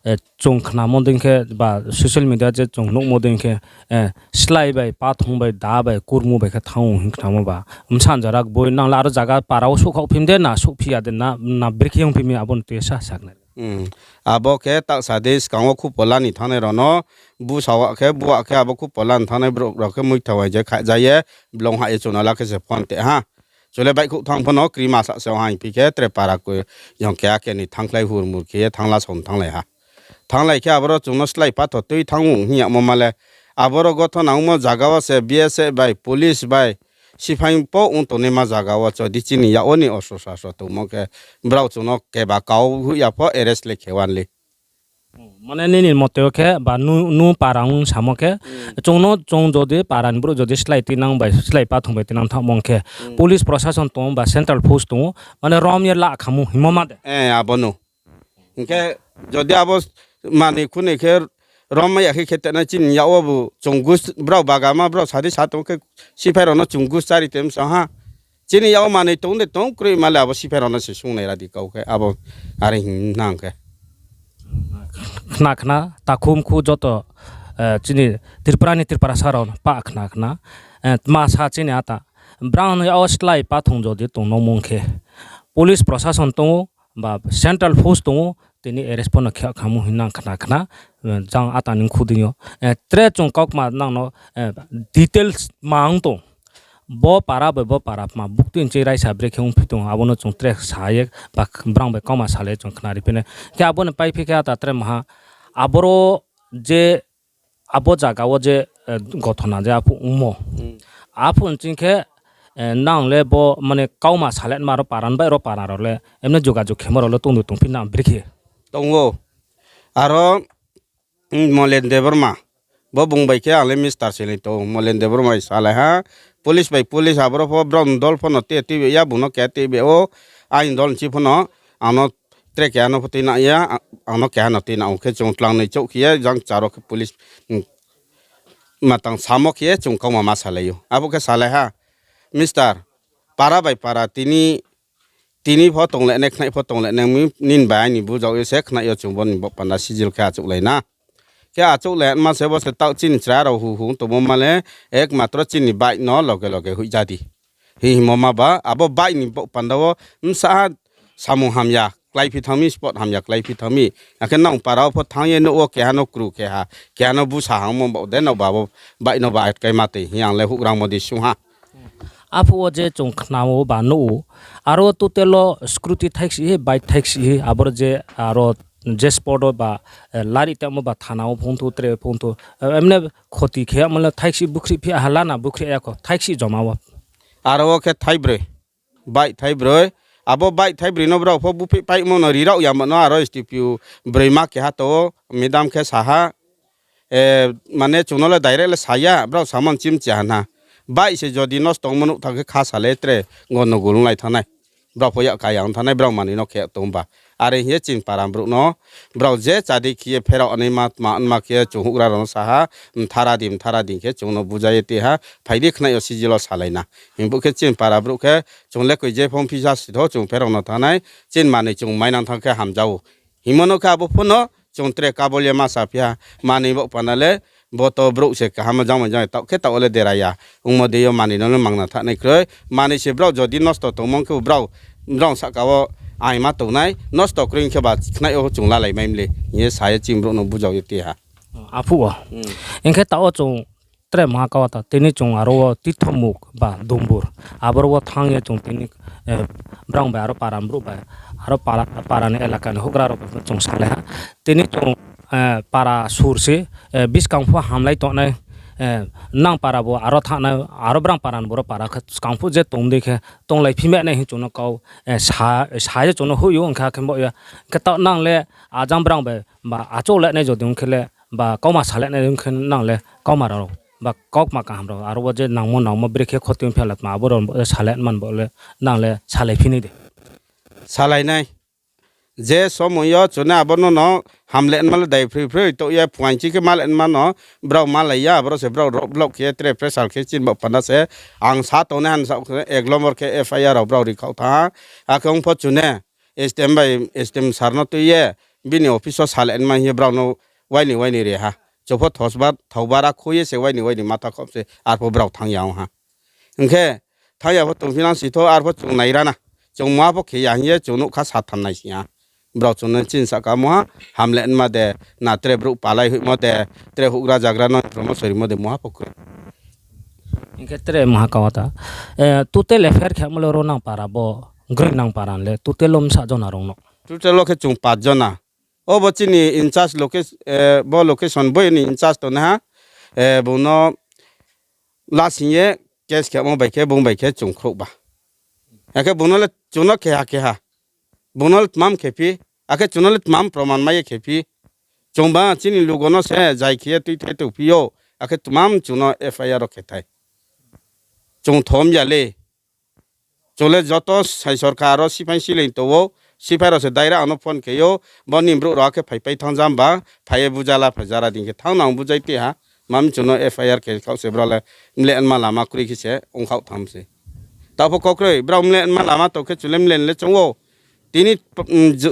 eh, chung khnamo dei khe, ba social media je chung nuhmo dei khe, eh, slái bai, pathong bai, da bai, kurmu bai khe thanng ou hing khnamo ba. Bsa jora boi nang le aro zaga para wo souhkhaoh phi mi de, na souhphi ya de, na, na brekhe ongphi mi abo no tui sa saknai. Hmm. Abo khe taohsa di skang wo khupo la ni thanngnai rao no, busa wa khe, buah khe abo khupo la ni thanngnai brouh rao khe muitha wai je khaja ye, blong ha ye chung no la khe se phone te ha. Chule baihkhouh thanng pho no krima sa se ong ha hing phi khe tre para khe, yong keha khe ni thannglai hurmur khe ye thanngla song thannglai ha. Thannglai khe aboro chung no slái patho tui thanng ou hing yagmo ma le. Aboro gothona ongmo zaga wo se B S F bai, police bai, siphai pho ong tongnaima zaga wo chodi chini yak wo ni ostro sastro tongmo khe brao chung no keba kau hoih ya pho arrest le khe wan le. Mane nini mote wo khe ba nu, nu para ong samo khe, chung no, chung jodi para ni brouh jodi slái tinang bai, slái pathong bai tinang thanngmo khe, police prosason tong ou ba central force tong ou, mane rom ye la khamu hingmo ma de? Eh, abo no. Hing khe jodi abo manoi khunoi khe rom mai ya khe khe tena chini yak wo bu chung gus-, brao bagama, brao sadi sa tong khe siphai rao no chung gus chari te msa ha. Chini yak wo manoi tong de tong kroi ma le abo siphai rao no se sungnai ra di kau khe abo are hing nang khe. Khna khna, takhum khu joto, eh, chini Tripura ni Tripura sa rao no pa khna khna. Eh, tma sa chini ata. Brao no yak wo slái pathong jodi tong no mung khe, police prosason tong ou, ba central force tong ou, tini arrest pho no khe khamu hing nang khna khna, eh, jang ata ni khu dei yo. Eh, tre chung kaukma nang no, eh, details ma ong tong. Bo para bai bo para ma buktui nchi raisa brekhe ongphi tong, abo no chung tre sa ye, ba brao bai kauma salai chung khnari phi nai. Khe abo ni paiphi khe ata tre maha, aboro je abo zaga wo je, eh, gothona je aphuh ongmo. Aphuh nching khe, eh, nang le bo mane kauma saletma ro para ni bai ro para rao le, emne jogajog khemo rao le tongdu tongphi nang brekhe? Tong ou. Aro, mm, Molen Debbarma. Bo bung bai khe ang le mister se le tong ou. Molen Debbarma bai salai ha. Police bai police aboro pho brao ni dol pho no te tui be ya, bung no khe tui be ou. Aini dol nchi pho no ang no Tre keha no pho tuinang ya, ang no keha no tuinang ou khe chung tlangnoi chouh khe ye jang charo khe police, matang samo khe ye chung kauma ma salai ou. Abo khe salai ha, Mister, para bai para tini, tini pho tongle nai, khnai pho tongle nai, nini bai aini bujao ye se khnai yo chung bo ni baoh panda sijil khe achouhlai na. Khe achouhlai ma se bo se taoh chini chrai rao hu hu tongmo ma le, ekmatro chini bike no loge loge hoih ja di. Hing hingmo ma ba, abo bike ni baoh panda wo bsa ha samung hamya kláiphi thanng mi, spot hamya kláiphi thanng mi. Akhe nang para wo pho thanng ye nouh wo keha no kru khe ha, keha no busa hangmo baoh de, nrao ba abo bike no ba atkai ma tei hing ang le houhgrangmo di sung ha. Aphuh wo je chung khna wo ba nuh ou, aro total wo scooty thaiksi hi, bike thaiksi hi, aboro je aro je spot wo ba, lari tamo ba thana wo phungthu, tre phungthu, emne khoti khe yamo le thaiksi bukhrih phi, aha lana bukhrih ya kho, thaiksi joma wo. Aro wo khe thaibroi, bike thaibroi, abo bike thaibroi no brao pho buphih paimo no ri rao yamo no aro S D P O broima keha tong ou, madam khe sa ha, mane chung no le direct le sa ya, brao samo chim cha ha na. Bike se jodi nosto ongmo nuh thanng khe kha sa le tre gondogol onglai thanng nai. Brao pho yak kaya ong thanng nai, brao manoi no khe tong ba. Are hing ye chini para brouh no, brao je chadi khe ye pherao naima tma nma khe ye chung houhgra rao no sa ha, mthara di, mthara di khe chung no buja ye tui ha, phai di khnai yo sijil wo salai na. Hing phuh khe chini para brouh khe, chung le koi je phong phisa si tho, chung pherao no thanng nai, chini manoi chung mainang thanng khe hamja ou. Hingmo no khe abo pho no chung tre kabol ye ma saphi ha, manoi baoh panda le, bo to brouh se kaham jangmai jang taoh khe taoh wo le dera ya. Ongmo dei yo manoi no le mangna thanai kroi. Manoi se brao jodi nosto tongmo khe brao, brao sahka wo aima tongnai, nosto kroi khe ba khnai yo chung lalai mai mle hing ye sa ye chini brouh no bujao ye tui ha. Aphuh wo. Hing khe taoh wo chung tre maha kau ta, tini chung aro wo Tithomuk ba Dumbur. Aboro wo thanng ye chung tini, brao bai aro para brouh bai, aro para ni elaka ni houhgra rao bai pho chung salai ha. Tini chung para sur se, buskang pho hamlai tongnai, nang para bo aro thanngnai, aro brao para ni boro para khe skang pho je tong dei khe, tonglai phi ma nai hing chung no kau, sa ye chung no hoih ou, ong kha khe bo ya. Khe taoh nang le ajang brao bai ba achouh le nai jodi ong khe le, ba kauma sa le nai ong khe nang le kauma rao, ba kauma kaham rao, aro wo je nangmo nangmo brekhe khoti ong phi la tma, abo rao sa le man bo le, nang le salai phi nai de. Salai nai. Je somoi yo chung no abo no no hamle nma le dai phroi phroi touh ye phuaing chi khe ma le nma no, brao malai ya, aboro se brao road block khe ye tre pressure khe chini baoh panda se, ang sa tongnai han sa ek lombor khe F I R rao brao ri khaoh thanng ha, akhe ong pho chung no, S D M bai, S D M sir no tui ye, bini office wo sa le nma hing ye brao no waini waini ri ha. Chung pho thosba thaoba ra khui ye se waini waini matha khop se, arpho brao thanng ya ong ha. Hing khe, thanng ya pho tongphi nang si tho, arpho chung nai ra na. Chung muha pho khe ya hing ye chung nouhkha sa tham nai si ha. Brao chung no chini sahka muha, hamle nma de, na tre brouh palai hoihmo de, tre houhgra zagra no promotion rimo de muha pho kroi. Hing khe tre maha kau ta. Total F I R khemo le ro nang para bo, groi nang para le, total wo bsa jona rao no? Total wo khe chung pach jona. Obo chini in charge, bo location bo ni in charge tongnaiha, bung no lasing ye case khemo bai khe, bung bai khe chung khrouh ba. Akhe bung no le chung no keha keha. Bung no le tmam khe phi, akhe chung no le tmam proman mai ye khe phi. Chung ba chini lugo no se zai khe ye tuithai tongphi ou, akhe tmam chung no F I R wo khe thai. Chung thom ya le. Chung le joto sai sorkar aro siphai silei tong ou, siphai rao se daira ang no phone khe ou, bo ni brouh rao akhe phaipai thanng jam ba, phai ye buja la phai jara dei khe thanng nang bujai tui ha, mami chung no F I R khe khaoh se brao le mle nma lama kroi khe se ongkhaoh tham se. Taoh pho kau kroi, brao mle nma lama tong khe chung le mle le choung ou. Tini,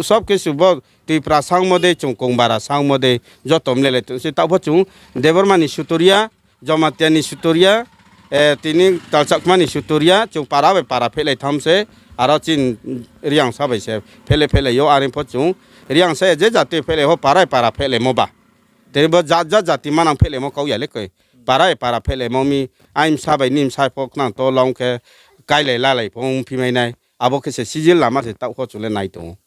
sob kisu bo Tripura sangmo dei, chung Kongbara sangmo dei, joto mle le tong se. Taoh pho chung Debbarma ni sutor ya, Jamatia ni sutor ya, tini Talchakma ni sutor ya, chung para bai para phehlai tham se, aro chini Reangsa bai se phehlai phehlai ou, are pho chung Reangsa je jati phehlai pho para bai para phehlaimo ba. Tini bo jat jat jati manang phehlaimo kau ya le koi. Para bai para phehlaimo mi, aini bsa bai nini bsa pho khnang to long khe kailai lalai pho ongphi mai nai. Abo khe se sijil lama se taoh pho chung le nai tong ou.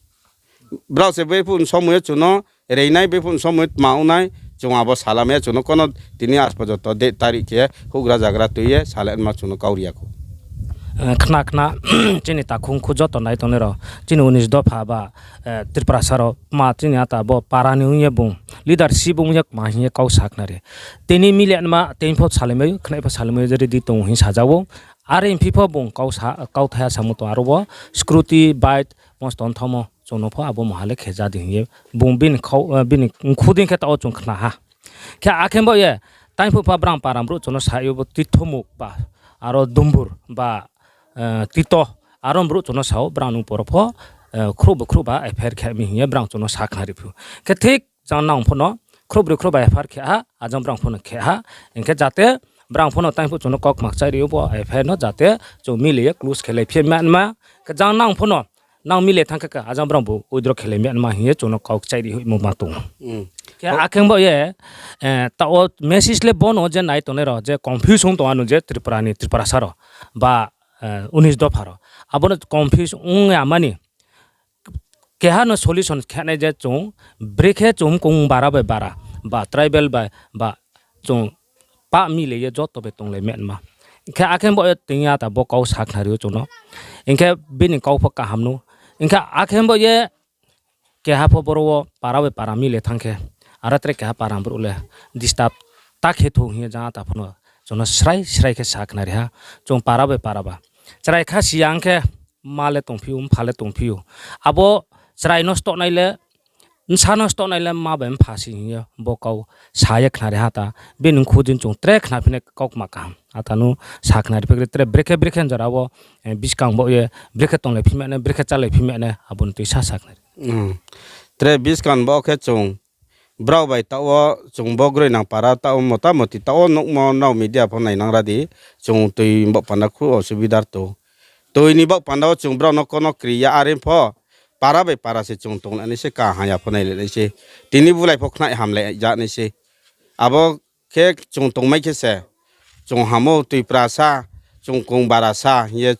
Brao se bephuh ni somoi yo chung no reinai, bephuh ni somoi tma ong nai, chung abo salamai ya chung no kono tini aaj porjonto date tarik khe houhgra zagra tui ye salanma chung no kau ri ya khou. Khna khna, chini takhung khu joto nai tongnai rao, chini unis dopha ba, Tiprasa rao tma chini ata bo para ni ong ye bung leadership ong ye kma hing ye kau sa khna ri. Tini mile nma tei pho salaimai, khnai pho salaimai, jeri di tong hing saja ou. Are phi pho bung kau thaiha samo tong aro wo scooty, bike, mosto nthomo. tong no pho abo mungha le khe ja di hing ye bung bini khau, eh, bini mkhu dei khe taoh wo chung khna ha. Khe akhe bo ye, taingphuh pha brang para brouh chung no sa ye bo Tithomuk ba, aro Dumbur ba, eh, Tito, aro brouh chung no sa ou, brang nung poro pho, eh, khrouh bo khrouh ba F I R khe mi hing ye brang chung no sa khnari phi ou. Khe thik jang nang pho no khrouh broi khrouh ba F I R khe ha, ajang brang pho no khe ha, hing khe jate brang pho no taingphuh chung no kaukma kchaih ri ou bo F I R no jate chung mile ye close khe lai phi ma nma, khe jang nang pho no nang mile thanng khe khe ajang brang bo withdraw khe lai ma nma hing ye chung no kau kchaih ri hoihmo ma tong ou. Khe akhe bo ye, eh, taoh wo message le bo no je nai tongnai rao je confuse ong tong ano je Tripura ni Tripurasa rao ba, eh, unis dopha rao. Abo no confuse ong ya mani keha no solution khe nai je chung brekhe chung kong bara bai bara ba tribal bai ba chung pah mile ye joto bai tonglai ma nma. Hing khe akhe bo ye tini ata bo kau sa khnari ou chung no. Hing khe bini kau pho kaham no. Hing khe akhe bo ye keha pho boro wo para bai para mile thanng khe, aro tre keha para brouh le disturb ta khe thou hing ye jang ata pho no chung no srai srai khe sa khnari ha. Chung para bai para ba chrai kha si ya hing khe, mma le tongphi ou, mpha le tongphi ou. Abo chrai no stoh nai le, bsa no stoh nai le mma bai mpha se hing ye bo kau sa ye khnari ha ta. Bini mkhu dei chung tre khnaphi nai kaukma kaham. Ata no sa khnari phi khe tre brekhe brekhe jora wo, eh, buskang bo ye brekhe tonglai phi ma nai, brekhe chálai phi ma nai, abo no tuisa sa khnari. Tre buskang bo khe chung brao bai taoh wo chung bo groinang para taoh wo motamoti taoh wo nuhmo nrao media pho nainang ra di, chung tui baoh panda khruh osubidar tong. Tui ni baoh panda wo chung brao no kono kri ya are pho, para bai para se chung tonglai nai se, kaham ya pho nailai nai se. Tini bulai pho khnai hamlai ja nai se. Abo khe chung tongmai khe se, chung hamo tuiprasa, chung kong barasa hing ye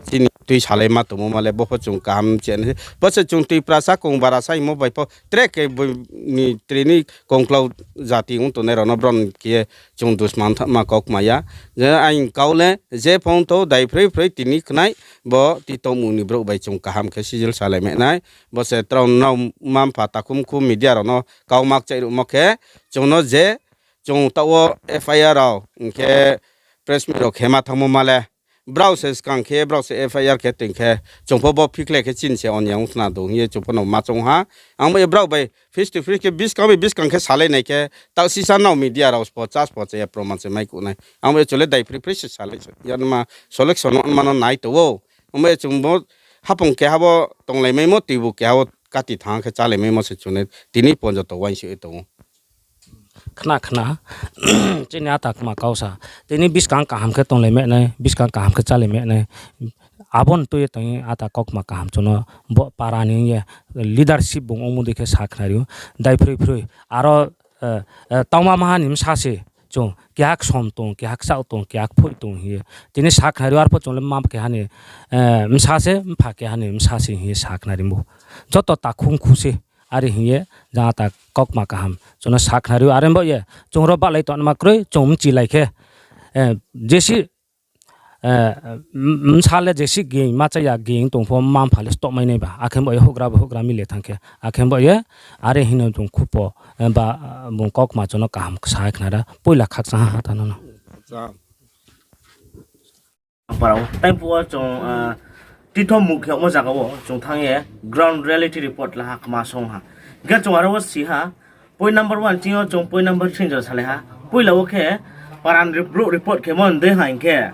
chini tui salaima tongmo ma le bo pho chung kaham che nai se. Bo se chung tuiprasa kong barasa hingmo bai pho tre khe bo ni tini kongklau jati ong tongnai rao no bron khe ye chung dusman tha ma kaukma ya. Je aing kau le je phong thou daiphroiphroi tini khnai bo Tithomuk ni brouh bai chung kaham khe sijil salai ma nai. Bo se trao nrao mma mpha takhumkhu media rao no kau ma kchaih ruhmo khe chung no je chung taoh wo F I R rao hing khe press meet rao khe ma thanngmo ma le, brao se skang khe brao se F I R khe toing khe chung pho bo phikhle khe chini se oniya ong khna do hing ye chung pho no ma choung ha. Ang bo ye brao bai face to face khe buskang bai buskang khe salai nai khe taoh sisa nrao media rao spo chá spo cha ya proman se mai kuh nai. Ang bo ye chung le daiphroiphroi se salai ya nma selection no nma no nai tong ou. Ang bo ye chung bo haphung keha bo tonglai maimo, tuibu keha bo kati thanng khe chálai maimo se chung le tini ponjoto uaingsouh ye tong ou. Khna khna, chini ata kma kau sa. Tini buskang kaham khe tonglai ma nai, buskang kaham khe chálai ma nai. Abo no tui ye tong ye ata kaukma kaham chung no bo para ni ye leadership bung ongmo dei khe sa khnari ou. Daiphroiphroi aro, eh, eh, tauma maha ni bsa se chung keha ksom tong, keha kchaoh tong, keha kphoih tong hing ye. Tini sa khnari ou, arpho chung le mma keha ni, eh, bsa se, mpha keha ni bsa se hing ye sa khnari ou. Joto takhumkhu se. Are hing ye jang ata kaukma kaham chung no sa khnari ou. Are bo ye chung ro bahlai tongma kroi, chung mchilai khe, eh, jesi, eh, m-, bsa le jesi ging ma cha ya ging tong pho mma mpha le stoh mai nai ba. Akhe bo ye houhgra bai houhgra mile thanng khe. Akhe bo ye are hing no chung khupo, eh, ba, eh, bung kaukma chung no kaham sa khnari ra. Poila khakchang ha ta no no. Para wo. Taiphuh wo chung, ah, Tithomuk khe omo zaga wo chung thanng ye ground reality report la ha, kma song ha. Hing khe chung aro wo si ha, point number one ching yo chung point number three jora salai ha. Poila wo khe para ni brouh report khemo dei ha hing khe,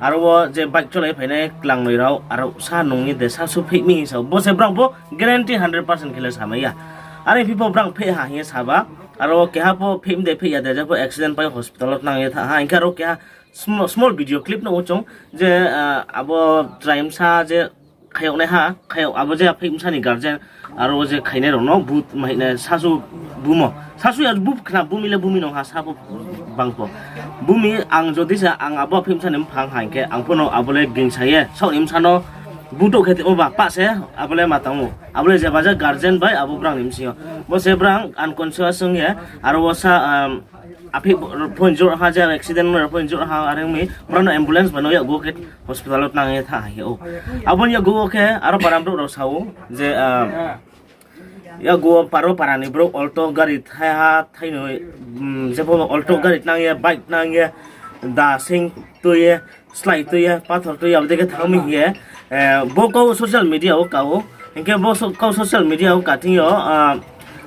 aro wo je bike cholai phainai klangnoi rao, aro sa nung ye de sa su pheh mi hing sa ou. Bo se brang pho guarantee hundred percent khe le samai ya. Are phi pho brang pheh ha hing ye sa ba, aro keha pho pheh mi de pheh ya de, jepho accident pai hospital wo tnang ye tha ha, hing khe aro keha small, small video clip nuh ou chung je, ah, abo chrai bsa je khayag nai ha, khayag abo je aphai bsa ni guardian, aro je khainai rao no bu mahinai sasu bumo. Sasu ya bu khna bumi le bumi nung ha sa pho bang pho. Bumi ang jodi se ang abo aphai bsa ni mphang ha hing khe ang pho no abo le gingsa ye, saoh ni bsa no bu douh khe tongmo ba pah se abo le ma tang ou. Abo le jeba je guardian bai abo brang ni bsing yo. Bo se brang unconscious ong ye, aro wo sa, um, aphai pho injure ha, je accident no pho injure ha, are ong mi, brao no ambulance bai no yakgu wo khe hospital wo tnang ye tha hai ou. Abo ni yakgu wo khe aro para brouh rao sa ou, je, ah, yakgu wo paro para ni brouh Alto gari thai ha, thai noi, um, jepho Alto gari tnang ye, bike tnang ye, da sing tui ye, slái tui ye, pathor tui ye, abo dei khe thanng mi hing ye, eh, bo kau social media wo ka ou. Hing khe bo so-, kau social media wo kathing yo, ah,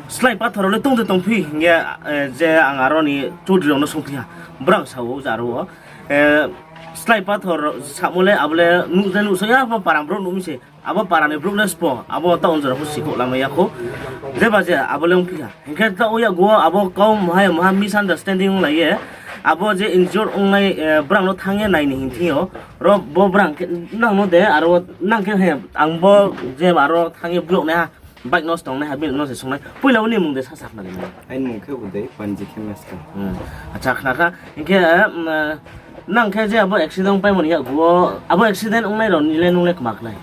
Slái Pathor rao le tong de tongphi hing ye, eh, je ang aro ni Chaudhary rao no sungphi ha, brang sa ou je aro wo, eh, Slái Pathor samo le abo le nuh je nuhsao ya, bo para ni brouh nuh mi se, abo para ni brouh le sbo, abo taoh jora pho sikhouh lamai ya khou, jeba je abo le ongphi ha. Hing khe taoh yakgu wo abo kau mha ya mha misunderstanding onglai ye, abo je injured ongnai, eh, brang no thanng ye nai ni hing thing yo, ro bo brang khe nang no de, aro nang khe he, ang bo je aro thanng ye block nai ha, bike nosto ongnai ha, bini no se sungnai. Poila wo ni mung de sasa khna di nai. Aini mung khe bo de, Panji khe meska. Hmm. Acha, khna kha. Hing khe, eh, nang khe je abo accident paimo ni yakgu wo, abo accident ongnai rao ni le nung le kma khnai?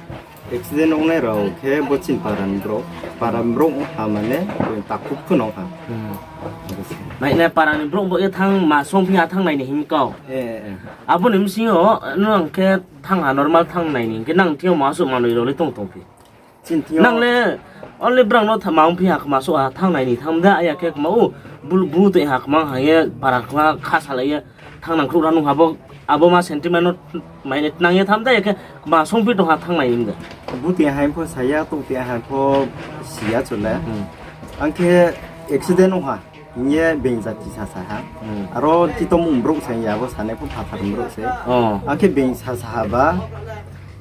Accident ongnai rao khe bo chini para ni brouh, para ni brouh ha mane, takhu phu no ha. Hmm. Nai nai para ni brouh bo ye thanng ma sungphi ha thanng nai ni hing kau. Eh, eh. Abo ni bsing yo, nang khe thanng ha normal thanng nai ni, hing khe nang thing yo ma suh manoi rao le tong tongphi? Chini thing yo nang le only brang no tha-, ma ongphi ha kma suh ha thanng nai ni thanng de, aya khe kma o, bu, bu toi ha kma hang ye, para kma kha salai ye, thanng nang khruh ra nung ha bo, abo ma sentiment no mai le tnang ye tham de, aya khe kma sungphi tong ha thanng nai ni de. Bu toi ha pho sa ya, tou toi ha pho si ya chu le. Hmm. Ang khe accident ong ha. Hing ye being jati sasa ha. Hmm. Aro tito mung brouh se ya, abo sanai pho phathar brouh se. Oh. Ang khe being sasa ha ba,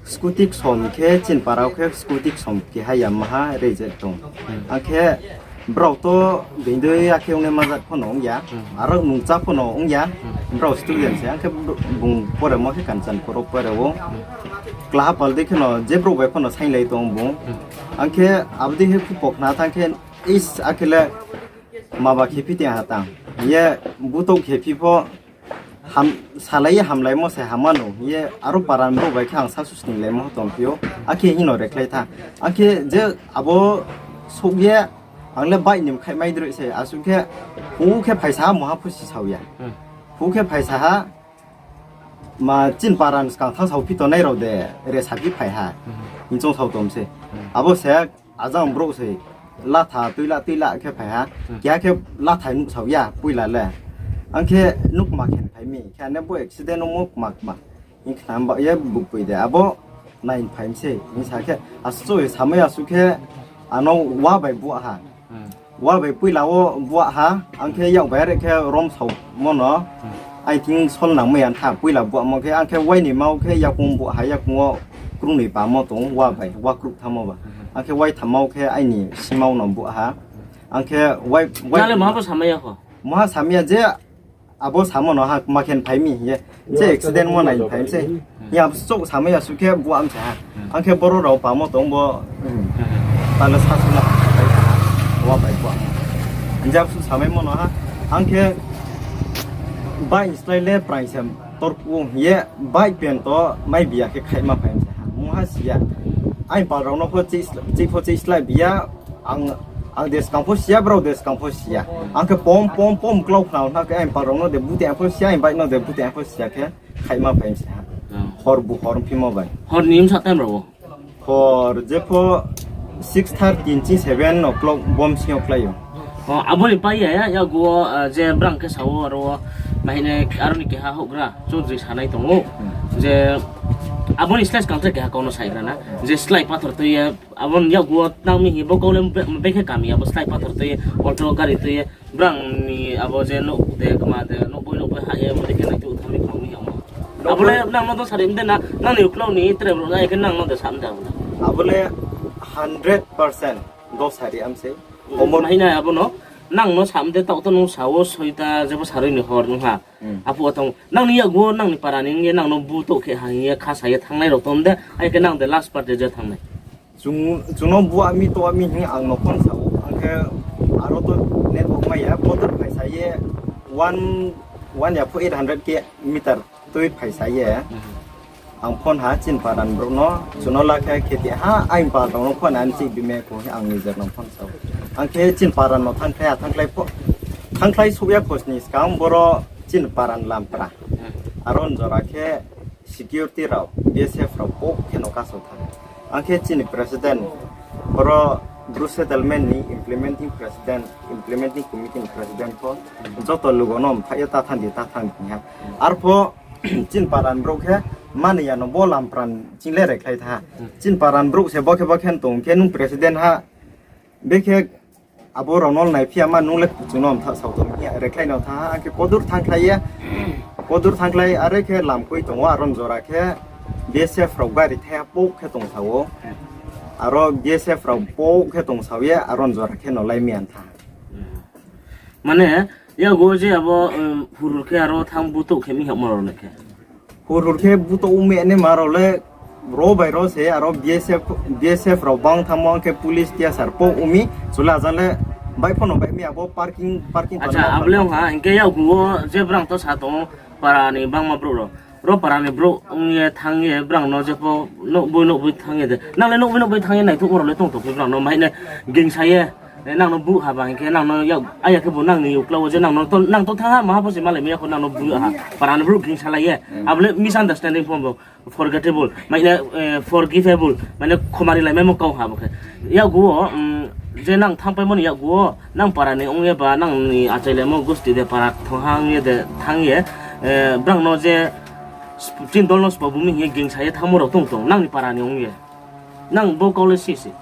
scooty ksom khe, chini para wo khe scooty ksom keha Yamaha reject tong. Hmm. Ang khe brao to being dei ya khe ongnai majat pho no ong ya. Hmm. Aro nungcha pho no ong ya. Hmm. Brao student se, ang khe bung poremo khe Kanchanpur wo pore ou. Hmm. Klaha pal dei khe no je brouh bai pho no sainglai tong bung. Hmm. Ang khe abo dei khe phupo khna thanng khe, is, akhe le maba khe phi tong ha tang. Ye butouh khe phi pho ham-, salai ye hamlaimo se hamano. Ye aro para ni brouh bai khe ang sasu sninglaimo tongphi ou. Akhe hing no rekhlai tha. Akhe je abo souh ye ang le bike ni mkhaihmai droi se. Asuh khe, phu khe phaisa ha, mungha pho sisao ya. Hmm. Phu khe phaisa ha, ma chini para ni skang thanng sao phi tongnai rao de, re sa phi phai ha. Hmm. Hing choung sao tong se. Hmm. Abo se ajang brouh se latha tuila tuila khe phai ha. Hmm. Keha khe latha nuhsao ya poila le. Ang khe nuh kma khe phai mi, khe ane bo accident ongmo kma kma. Hing khna ba ye bukpoi de, abo nai phai mi se, hing sa khe, asuh samai asuh khe, ano wa bai buah ha. Hmm. Wa bai poila wo buah ha, ang khe yak bai are khe rom saomo no, hmm, ai thing sol nangmai ya tha, poila buahmo khe, ang khe wai ni mau khe yakung buah ha, yakung wo krungnoi pamo tong, wa bai, wa kruh thamo ba. Hmm. Ang khe wai thammao khe aini simao no buah ha. Ang khe wai, wai. Nang le maha pho samai ya kho? Maha samai ya je, abo samo no ha, kma khe phai mi hing ye. Je accident mo nai phai mi se. Hing abo chouh samai ya suh khe buah mi se ha. Ang khe boro rao pamo tong bo, hmm, tale sasu la, wa bai buah. Hing je abo suh samaimo no ha. Ang khe bike ni slái le praing se torkuh hing ye bike pen to mai biya khe khaihma phai mi se ha. Mungha si ya. Aini pal rao no pho chih pho chih slái biya. Ang, ang de skang pho si ya, brao de skang pho si ya. Ang khe pom, pom, pom klau khna hna khe aini pal rao no de bute ang pho si ya, aini bike no de bute ang pho si ya khe khaihma phai mi se ha. Hor bu hor phimo bai. Hor ni bsa time rao wo? Hor je pho six thirty chi seven o'clock bom sing yo klái ou. O, abo ni pai ya, ya, yakgu wo, ah, je brang khe sa wo, aro wo, bahai nai, aro ni keha houhgra, Chaudhary sanai tong ou. Hmm. Je, abo ni slái skang tre keha kau no saigra na. Je Slái Pathor tui ye, abo ni yakgu wo tang mi hing bo kau le be-, bekhe kami, abo Slái Pathor tui ye, alto gari tui ye, brang ni abo je nouh de, kma de, nouhboi, nouhboi ha ye, abo de khe nai tu tham mi khang mi yamo. Abo le nang no to sari mde na, nang ni uklau ni tre brouh na, khe nang no de sa mde abo le. Abo le hundred percent do sari am se. Omo hai nai abo no, nang no sa mde taoh to nung sa wo soita jebo sarui ni hor nung ha. Hmm. Aphuh wo tong, nang ni yakgu wo nang ni para ni ye nang no butouh khe ha hing ye kha sa ye thanngnai rao tong de, ai khe nang de last part de je thanngnai. Chung, chung no buah mi, toh mi hing ang no phone sa ou, ang khe aro to network mai ya, botor phai sa ye, one, one ya pho eight hundred kilometer tui phai sa ye. Hmm. Ang phone ha chini para ni brouh no, chung no la khe khe ti ha, aini para rao no phone ani chih bime kho hing ang nijer no phone sa ou. Ang khe chini para no thanngkhlai ha, thanngkhlai pho, thanngkhlai souh ya khosni skang boro chini para ni lampra. Hmm. Aro ni jora khe security rao, B S F rao, bo khe no kasao thanng. Ang khe chini president, boro Bru settlement ni implementing president, implementing committee ni president pho, joto lugo no mthaih ye ta thanng di, ta thanng di hing ha. Arpho chini para ni brouh khe, Mani ya no bo lampran ching le rekhlai tha ha. Chini para ni brouh se bo khe bo khe tong khe nung president ha. Bekhe abo rao no naiphi ya ma nung le kuchung no mtha sao tong hing ya rekhlai no tha ha. Ang khe kodur thangkhlai ye. Kodur thangkhlai are khe lamkhui tong ou, aro ni jora khe B S F rao gari thai ha pouh khe tong sa ou. Aro B S F rao pouh khe tong sa ye aro ni jora khe no lai mi ya tha ha. Mane, yago je abo, hurhur khe aro thanng butouh khe mi hamo rao le khe. Hurhur khe butouh ong mi naima rao le ro bai ro se aro B S F, B S F rao bang thanngmo ang khe police T S R pouh ong mi, chule ajang le baih pho no baih mi abo parking, parking Acha, abo le ong ha, hing khe yakgu wo je brang to sa tong ou, para ni bangma brouh rao. Ro para ni brouh ong ye thanng ye brang no je pho nouhboi nouhboi thanng ye de. Nang le nouhboi nouhboi thanng ye naithuhmo rao le tong tong phi brang no maine gingsa ye. Nang no buh ha ba hing khe nang no yak, aya khe bo nang ni uklau wo je nang no to, nang to thanng ha maha pho se malai mi ya kho nang no buh ha. Para ni brouh gingsa lai ye. Abo le misunderstanding pho bo forgettable, maine, forgivable, maine khomari lai maimo kau ha bo khe. Yakgu wo, je nang thanngpaimo ni yakgu wo, nang para ni ong ye ba nang ni achailaimo gusti de para thong ha ong ye de thanng ye, brang no je chini dol no sbo bu mi hing ye gingsa ye thanngmo rao tong tong, nang ni para ni ong ye. Nang bo kau le si si.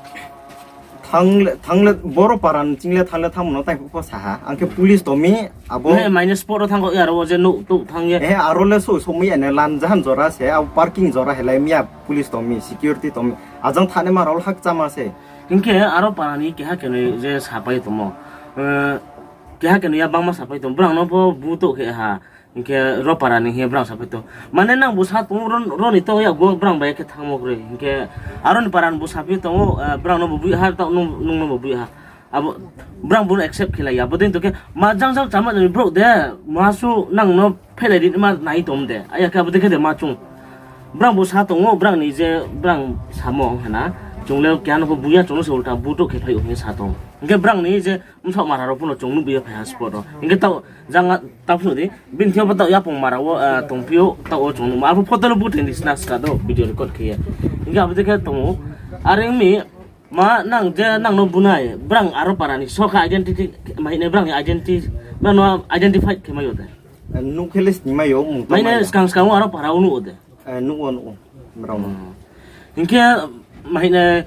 Thanng le, thanng le, boro para ni ching le thanng le thanngmo no tai pho sa ha. Ang khe police tong mi, abo. Maine spot wo thanng kho ya aro wo je nouh touh thanng ye. Aro le souh souh mi ya ne lan jahan jora se, abo parking jora helai mi ya police tong mi, security tong mi. Ajang thanaima rao le hakchama se. Hing khe aro para ni keha kenoi je sapai tongmo. Keha kenoi ya bangma sapai tong, brang no pho butouh khe ha. Hing khe ro para ni hing ye brang sapai tong. Mane nang bu sa tong ou, ro ni to yakgu wo brang bai khe thanngmo kroi. Hing khe aro ni para ni bu sapai tong ou, brang no bo buih ha, taoh nung no bo buih ha. Abo, brang bo no accept khe lai ya. Abo dei tong khe ma jang jang chama ni brouh de, ma su nang no phelai ri ma nai tong de. Aya khe abo dei khe de ma chung. Brang bo sa tong ou, brang ni je brang samo hana. Chung le keha no pho buh ya, chung no se ulta butouh khe phai ou hing ye sa tong ou. Hing khe brang ni je bsaoh mara rao pho no chung nuhbi ye phai ha spot wo. Hing khe taoh jang ta phnuh di, bini thing yo pho taoh yapong mara wo tongphi ou, taoh wo chung nuhma. Arphuh photo le bu thing di sna ska do video record khe ye. Hing khe abo dei khe tong ou. Are ong mi, ma nang je nang no bunai, brang aro para ni sokha identity, maine brang ni identity, brang no identified khe mai ou de. Nuh khe le sning mai ou, mung tang mai ya. Maine skang skang wo aro para wo nuh ou de. Nuh ou, nuh ou, brao no. Hing khe, maine,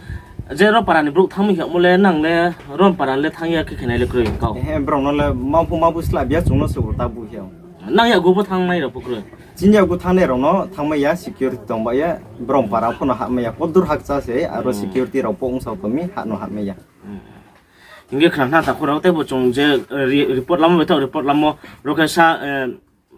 je ro para ni brouh thanng mi hingmo le, nang le, ro para le thanng ya khe khenai le kroi kau. Brao no le ma pho ma bu slab ya, chung no se ulta bu hing ou. Nang yakgu pho thanngnai rao pho kroi. Chini yakgu thanngnai rao no thanngmai ya, security tongba ye, brao para pho no hahmai ya, kodur hakcha se, aro security rao pho ongsao tong mi, hah no hahmai ya. Hing khe khna khna takhu rao tei bo chung je report lamo, betha report lamo, ro khe sa,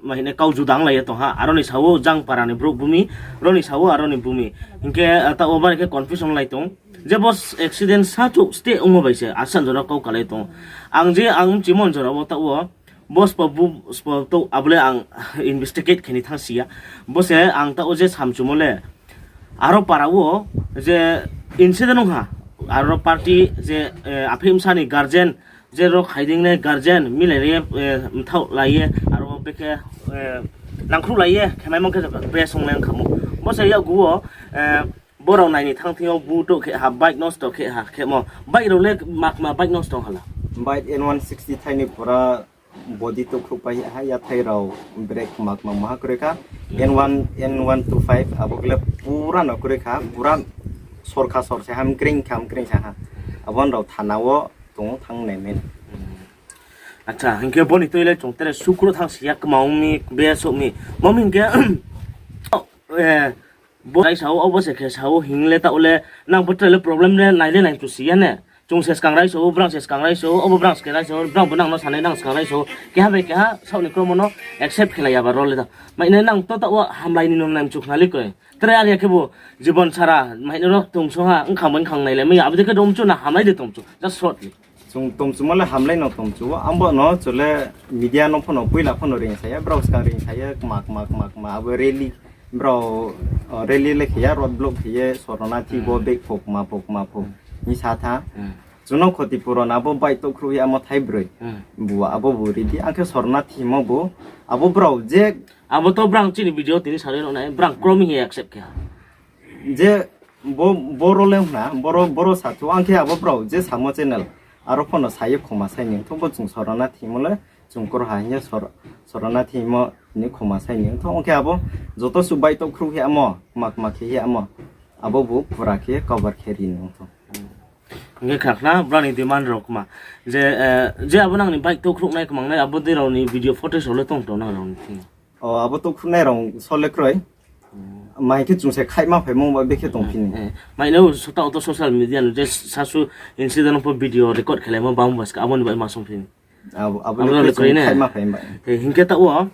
ma hing nai kau juda onglai ye tong ha, aro ni sa ou jang para ni brouh bu mi, ro ni sa ou aro ni bu mi. Hing khe taoh wo bari khe confusion lai tong. Je bo accident sa chouh steh ongmo bai se, asan jora kau kalai tong. Ang je ang mchimon jora wo taoh wo, bo sbo bu sbo to abo le ang investigate khe ni thanng si ya. Bo se ang taoh wo je samchumo le, aro para wo je incident ong ha, aro party je, apheih bsa ni guardian, je ro khaiding nai guardian, milai ye, mthaoh lai ye, aro bekhe, nangkhruh lai ye, khemaimo khe press ong le ong kha mo. Bo se yakgu wo, brao nai ni thanng thing yo bu touh khe ha, bike nosto khe ha, khemo. Bike rao le makma bike nosto ong ha la. Bike N one sixty thai ni pura body touhkhruhpai ha, yathai rao brake makma maha kroi kha. N one, N one two five, abo khe le pura no kroi kha, pura sorkha sor se ha, mkring kha, mkring sa ha. Abo ni rao thana wo tong ou thanng nai mano. Acha, hing khe bo ni tui le chung tere sukro thanng si ya, kma ong mi, be souh mi. Bo mi hing khe, bo raisa ou, obo se khe sa ou, hing le taoh le, nang bo tre le problem le nai le nai chu si ya ne. Chung se skang raisa ou, brang se skang raisa ou, obo brang se skang raisa ou, brang bo nang no sanai nang skang raisa ou. Keha bai keha saoh ni kromo no accept khe lai ya ba ro le ta. Maine nang to taoh wo hamlai ni no nai mchu khna le kroi. Tre are ya khe bo jibon sara, maine ro tong song ha, ongkhang bai ongkhang nai le mai ya, abo dei khe do mchu na hamlai de tong mchu, just shortly. Chung tongchumo le hamlai no tongchu ou, ang bo no chule media no pho no poila pho no ring sa ya, brao skang ring sa ya, kma, kma, kma, kma, abo rally, brao, rally le khe ya, road block khe ye, Sornathi bo bag pho, kma pho, kma pho, hing sa tha. Chung no khoti puron abo bike touhkhruh ye amo thai broi. Bu abo bu ri di, ang khe Sornathi mo bu, abo brao je. Abo to brang chini video tini sarui no nai, brang kromi hing ye accept khe ha. Je bo, boro le hna, boro, boro sa thu, ang khe abo brao je samo channel, aro pho no sa ye khoma sai ni, tho bo chung Sornathi mo le, chung kroha hing ye Sor-, Sornathi mo, Ni khoma sai ni ongtho, ong khe abo joto suh baihto khruh hiyamo, kma kma khe hiyamo, abo bo pura khe cover khe ri ni ongtho. Hing khe khakna brao ni demand rao kma. Je, eh, je abo nang ni baihto khruhnai kmangnai, abo dei rao ni video footage rao le tong tong nang rao ni thing. O, abo to khruhnai rao so le kroi. Mai khe chung se khaihma phaimo ba bekhe tong phi ni. Eh, mai no sota auto social media no je sasu incident pho video record khelaimo bang ba ska abo ni bai ma song phi ni. Abo, abo le kroi ne. Khaihma phai ba. Eh, hing khe taoh wo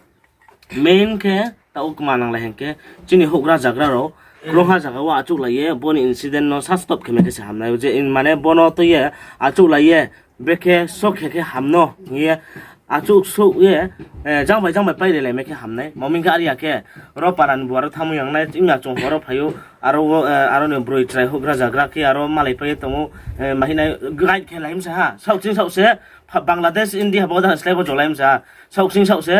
main khe taoh wo kma nang lai hing khe chini houhgra zagra rao krungha zaga wo achouhlai ye bo ni incident no sa stop khe mai khe se hamnai. Je in mane bo no tui ye achouhlai ye brekhe so khe khe ham no hing ye achouh souh ye, eh, jang bai jang bai pairi lai mai khe hamnai. Mami khe are ya khe ro para ni buaro thanngmo yang nai, imya chung horo phai ou, aro wo, eh, aro ni broi chrai houhgra zagra khe aro malai pai ye tong ou, eh, ma hing nai guide khe lai msa ha. Saoh ching saoh se, pha-, Bangladesh, India bo jang slái bo jolai msa ha. Saoh ching saoh se,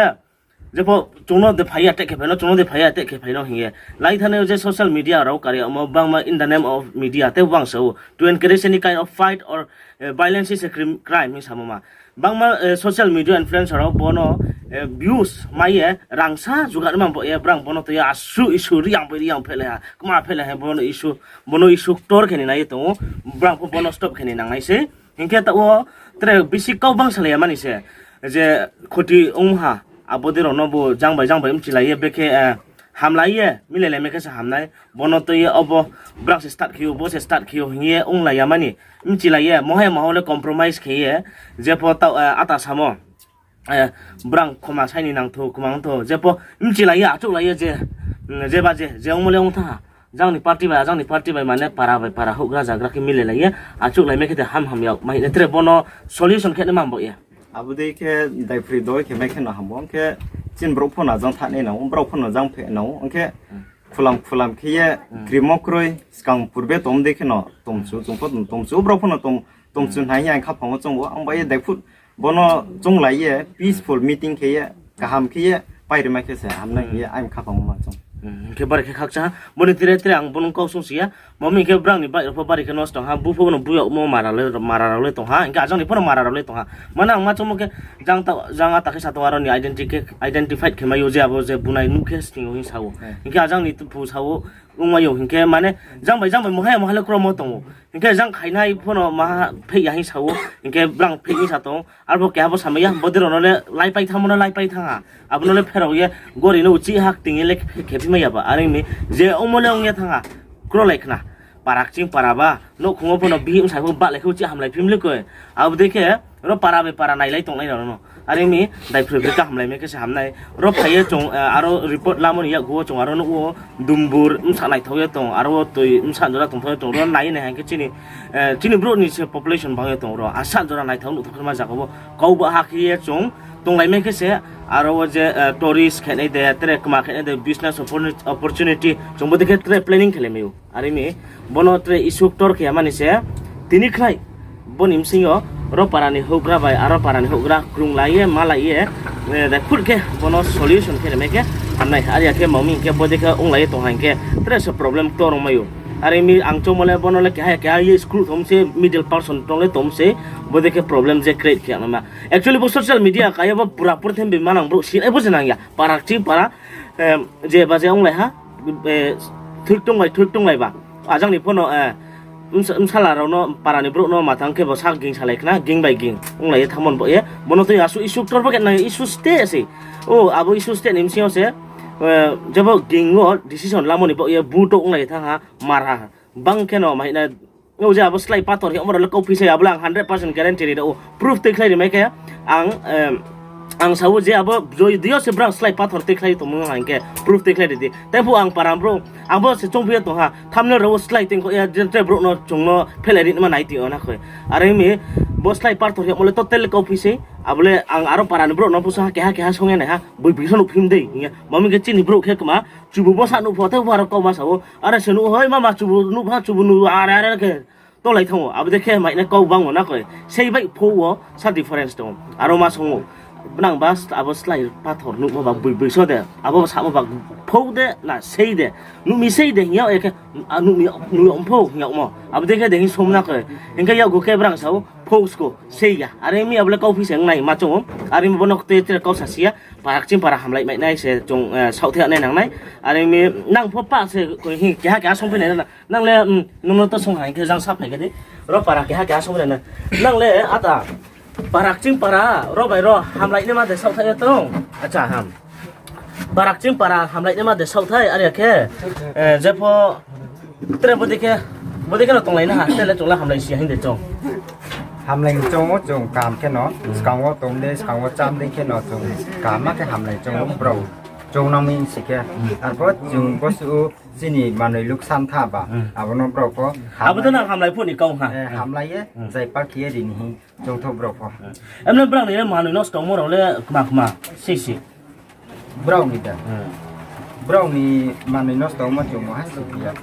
jepho chung no de phai ya, tei khe phai no, chung no de phai ya, tei khe phai no hing ye. Lai thani je social media rao kari yagmo bangma in the name of media, tei bang sa ou, to encourage any kind of fight or, eh, violence is a crim-, crime hing samo ma. Bangma, eh, social media influencer rao bo no, eh, views mai ye, rangsa jugat ma bo ye, brang bo no tui ye asuh issue riang bai riang phehlai ha, kma phehlai ha, bo no issue, bo no issue ktor khe ni nai ye tong ou, brang pho bo no stop khe ni nang nai sei. Hing khe taoh wo tre bisi kau bang salai ya mani se, je khoti ong ha, abo dei rao no bo jang bai jang bai mchilai ye, bekhe, eh, hamlai ye, milelai mai khe se hamnai, bo no tui ye, obo brang se start khe ou, bo se start khe ou hing ye onglai ya mani, mchilai ye, moha ya moha le compromise khe ye, jepho taoh, eh, ata samo, eh, brang khoma sai ni nangthou, kma ongthou, jepho mchilai ye, achouhlai ye, je, mm, jeba je, je ongmo le ong thanng ha. Jang ni party bai, ajang ni party bai mane para bai para houhgra zagra khe milelai ye, achouhlai mai khe de ham ham yag, ma hing nai tre bo no solution khe nai ma bo ye. Abo dei khe daiphri doi khe mai khe no ham bo, ong khe chini brouh pho no ajang thanai nang ou, brao pho no jang phe nang ou, ong khe khulam khulam khe ye, krimo kroi, skang purbe tong dei khe no tongchu, chung pho tongchu, brao pho no tong, tongchu nai hing ye ang khaphang wo choung ou, ang bai ye daiphut bo no chounglai ye, peaceful meeting khe ye, kaham khe ye, pairi mai khe se hamnai hing ye ang khaphang wo ma choung. Hing khe bari khe khakcha ha, bo ni tre tre ang bo no kau sung si ya, mami hing khe brang ni bike rao pho bari khe nosto ha, bu pho no bu yagmo mara le, mara rao le tong ha, hing khe ajang ni pho no mara rao le tong ha. Mane ang ma choungmo khe jang ta, jang ata khe sa tong aro ni identi-, identified khe mai ou je abo je bunai nuh khe sning ou hing sa ou. Hing khe ajang ni phu sa ou, ongmai ou hing khe mane jang bai jang bai moha ya moha le kromo tong ou. Hing khe jang khainai pho no maha pheh ya hing sa ou, hing khe brang pheh hing sa tong ou. Arpho keha bo samai ya, bodei rao no le laipai thanngmo no laipai thanng ha. Abo no le pherao ye, gori no uchih ha kting ye le khe-, khephi mai ya ba. Are mi je ongmo le ong ye thanng ha, krolai khna. Para kching para ba, nouhkhong wo pho no bihih bsa pho bahlai khe uchih hamlai phim le koi. Abo dei khe, ro para bai para nailai tongnai rao no. Are mi, daiphri bri kahamlai mai khe se hamnai. Ro phai ye chung, eh, aro report lamo ni yakgu wo chung aro nuh wo, dumbur bsa naithao ye tong, aro wo toi bsa jora tongthao ye tong, ro nai ye nai hing khe chini, eh, chini brouh ni se population bang ye tong ro, asa jora naithao nuhthao khe ma zaga wo, kau ba ha khe ye chung tonglai mai khe se, aro wo je, eh, tourist khenai de, tre kma khenai de, business opportuni-, opportunity, chung bodei khe tre planning khelai mai ou. Are mi, bo no tre issue ktor khe ya mani se, tini khlai, bo ni bsing yo, ro para ni houhgra bai, aro para ni houhgra krunglai ye, malai ye, eh, daiphut khe, bo no solution khe nai mai khe, hamnai, are ya khe, mami hing khe, bodei khe onglai ye tong ha hing khe, tre se problem ktor ong mai ou. Are mi, ang choungmo le, bo no le keha, keha ye screw tong se, middle person tong le tong se, bodei khe problem je create khe ya nai ma. Actually, bo social media kaya bo pura purthem bi manang brouh si, eh, bo se nang ya, para kching para, eh, je ba je onglai ha, eh, thoik tonglai, thoik tonglai ba. Ajang ni pho no, eh, bsa-, bsala rao no, para ni brouh no matang khe bo sak ging salai khna, ging bai ging onglai ye thanngmo ni bo ye. Bo no tui asuh issue ktor bo khe nai issue state se. O, abo issue state ni bsing yo se, eh, je bo ging wo decision lamo ni bo ye, bu to onglai ye thanng ha, mar ha. Bang khe no, ma hing nai, o je abo slái pathor hingmo rao le kauphi se, abo le ang hundred percent guarantee ri da ou, proof tuikhlai ri mai khe, ang, eh, ang sa ou je abo jodi yo se brang slái pathor tuikhlai tongmo hing khe, proof tuikhlai ri di. Tei phuh ang para brouh, ang bo se choungphi ye tong ha, thumbnail rao wo slái tingkho ya, je tre brouh no chung no phelai ri ma nai tong yo na khoi. Are mi, bo slái pathor hingmo le totally kauphi se, abo le ang aro para ni brouh no phusa ha, keha keha song ye nai ha, boi bikha nuh phim dei, hing ye. Mami khe chini brouh khe kma, chubu bo sa nuh pho, tei bo aro kau ma sa ou, are se nuh hoi, mama chubu nuh pha, chubu nuh, are, are khe. Tolai thanng ou, abo dei khe mai nai kau bang ou na koi. Sei bai pho wo sa difference tong ou. Aro ma song ou. Bnang ba abo slái pathor nuhmo ba boi boi so de, abo samo ba phou de na sei de, nuh mi sei de hing yag ya khe, a, nuh mi, nuh yag phou hing yagmo. Abo dei khe de hing somna khe. Hing khe yakgu khe brang sa ou, phou sko, sei ya. Are mi abo le kauphi se ong nai ma choung ou. Are mi bo no te tre kau sa si ya. Para kching para hamlai mai nai se chung, eh, saohthaih nai nang nai. Are mi nang pho pa se koi hing keha keha songphi nai na. Nang le, mm, nung no to song ha hing khe jang sa phai khe di. Ro para keha keha songphi nai na. Nang le ata para kching para ro bai ro hamlai naima de saohthaih ya tong. Acha ham. Para kching para hamlai naima de saohthaih, are ya khe, eh, jepho tre bodei khe, bodei khe no tonglai na ha, tre le chung le hamlai si ya hing de chung. Hamlai ni choung wo chung kaham khe no, skang wo tong de, skang wo cham dei khe no chung kaham ma khe hamlai choung wo brao choung nang mi si khe. Arphuh chung bo suh chini manoi luksan tha ba, abo no brao pho abo to nang hamlai phuh ni kau ha. Eh, hamlai ye, jai pa khe ye ri ni hing chung tho brao pho. Emne brang ni le manoi no stongmo rao le kma kma, sei si. Brao ni da. Brao ni manoi no stongmo chung mo ha si ya.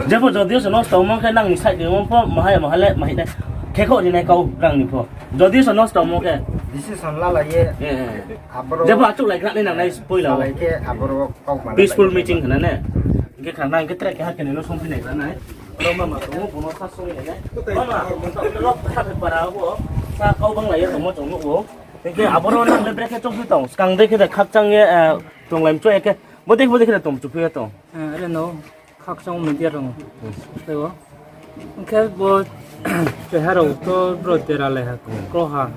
Jepho jodi o se no stongmo khe nang ni side ni mo pho maha ya maha le mahi nai. Khe kho ri nai kau brang ni pho. Jodi o se no stongmo khe. Decision lalai ye. Aboro jepho achouhlai gra nai nang nai poila o. Lalai khe aboro kau ma peaceful meeting khna ne. Hing khe khna hing khe tre keha khe ni no songphi nai gra nai. Ro mama tong ou, bo no sa song nai nai. Mama, tao le lok ha para bo. Sa kau banglai ye tongmo chung nuh ou. Hing khe aboro nang le brekhe choungphi tong, skang dei khe de khakchang ye, eh, tonglai mchu ya khe, bodei bodei khe de tong mchuphi ye tong. Eh, are no, khakchang media rao. Tei o. Hing khe bo keha rao to bro dera le ha, kro ha.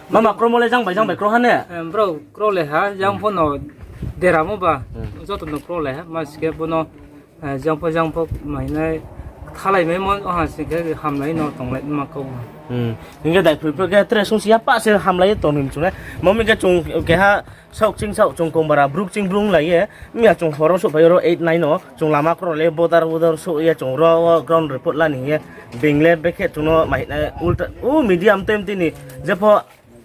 Mama kromo le jang bai jang bai kro ha ne? Eh, bro kro le ha, jang pho no deramo ba, joto no kro le ha, ma si khe bo no, eh, jang pho jang pho mai nai, thalai maimo ha si khe hamlai no tonglai ma kau. Hing khe daiphoi pho khe tre sung si ya pa se hamlai ye tong ni mchu nai. Mami khe chung keha saoh kching saoh chung kong bara bruk kching brung lai ye. Miya chung hor wo souhphai yo ro eight nine no. Chung lama kro le bodar bodar souh ye chung ro ground report la ni hing ye. Being le brekhe chung no mahi nai ulta, u media mtoi mtoi ni. Jepho,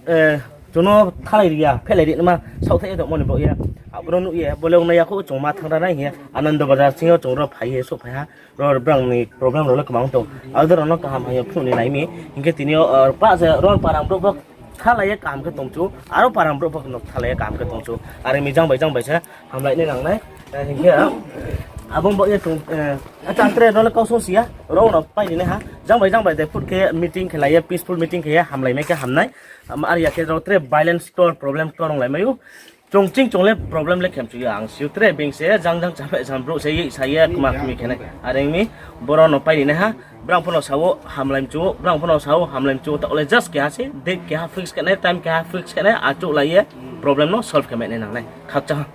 eh, chung no thalai ri ya, phehlai ri naima saohthaih ye tongmo ni baoh ye. Aboro nuh ye, bo le ong nai ya khou chung ma thanng ra nai hing ye. Anando Bazar sing yo chung ro phai ye souhphai ha. Ro brang ni problem rao le kma ong tong. Abo dei rao no kaham hing ye phnuh ni nai mi. Hing khe tini yo, eh, pa se ro parang brouh pho thalai ye kaham khe tong chu. Aro parang brouh pho no thalai ye kaham khe tong chu. Are mi jang bai jang bai se hamlai nai nang nai. Eh, hing khe, abo baoh ye chung, eh, acha tre ro le kau song si ya. Ro no pai ni nai ha. Jang bai jang bai de phut khe meeting khe lai ye, peaceful meeting khe ye hamlai mai khe ham nai. Are ya khe ro tre violence ktor, problem ktor onglai mai ou. Chung ching chung le problem le khe mchu ya, ang si ou tre being se jang jang chaphe jang brouh se ye sa ye kma kmi khe nai. Are ong mi, boro no pai ni nai ha, brang pho no sa ou hamlai mchu ou, brang pho no sa ou hamlai mchu ou, taoh le just keha se, date keha fix khe nai, time keha fix khe nai, achouhlai ye problem no solve khe mai nai nang nai. Khakchang ha.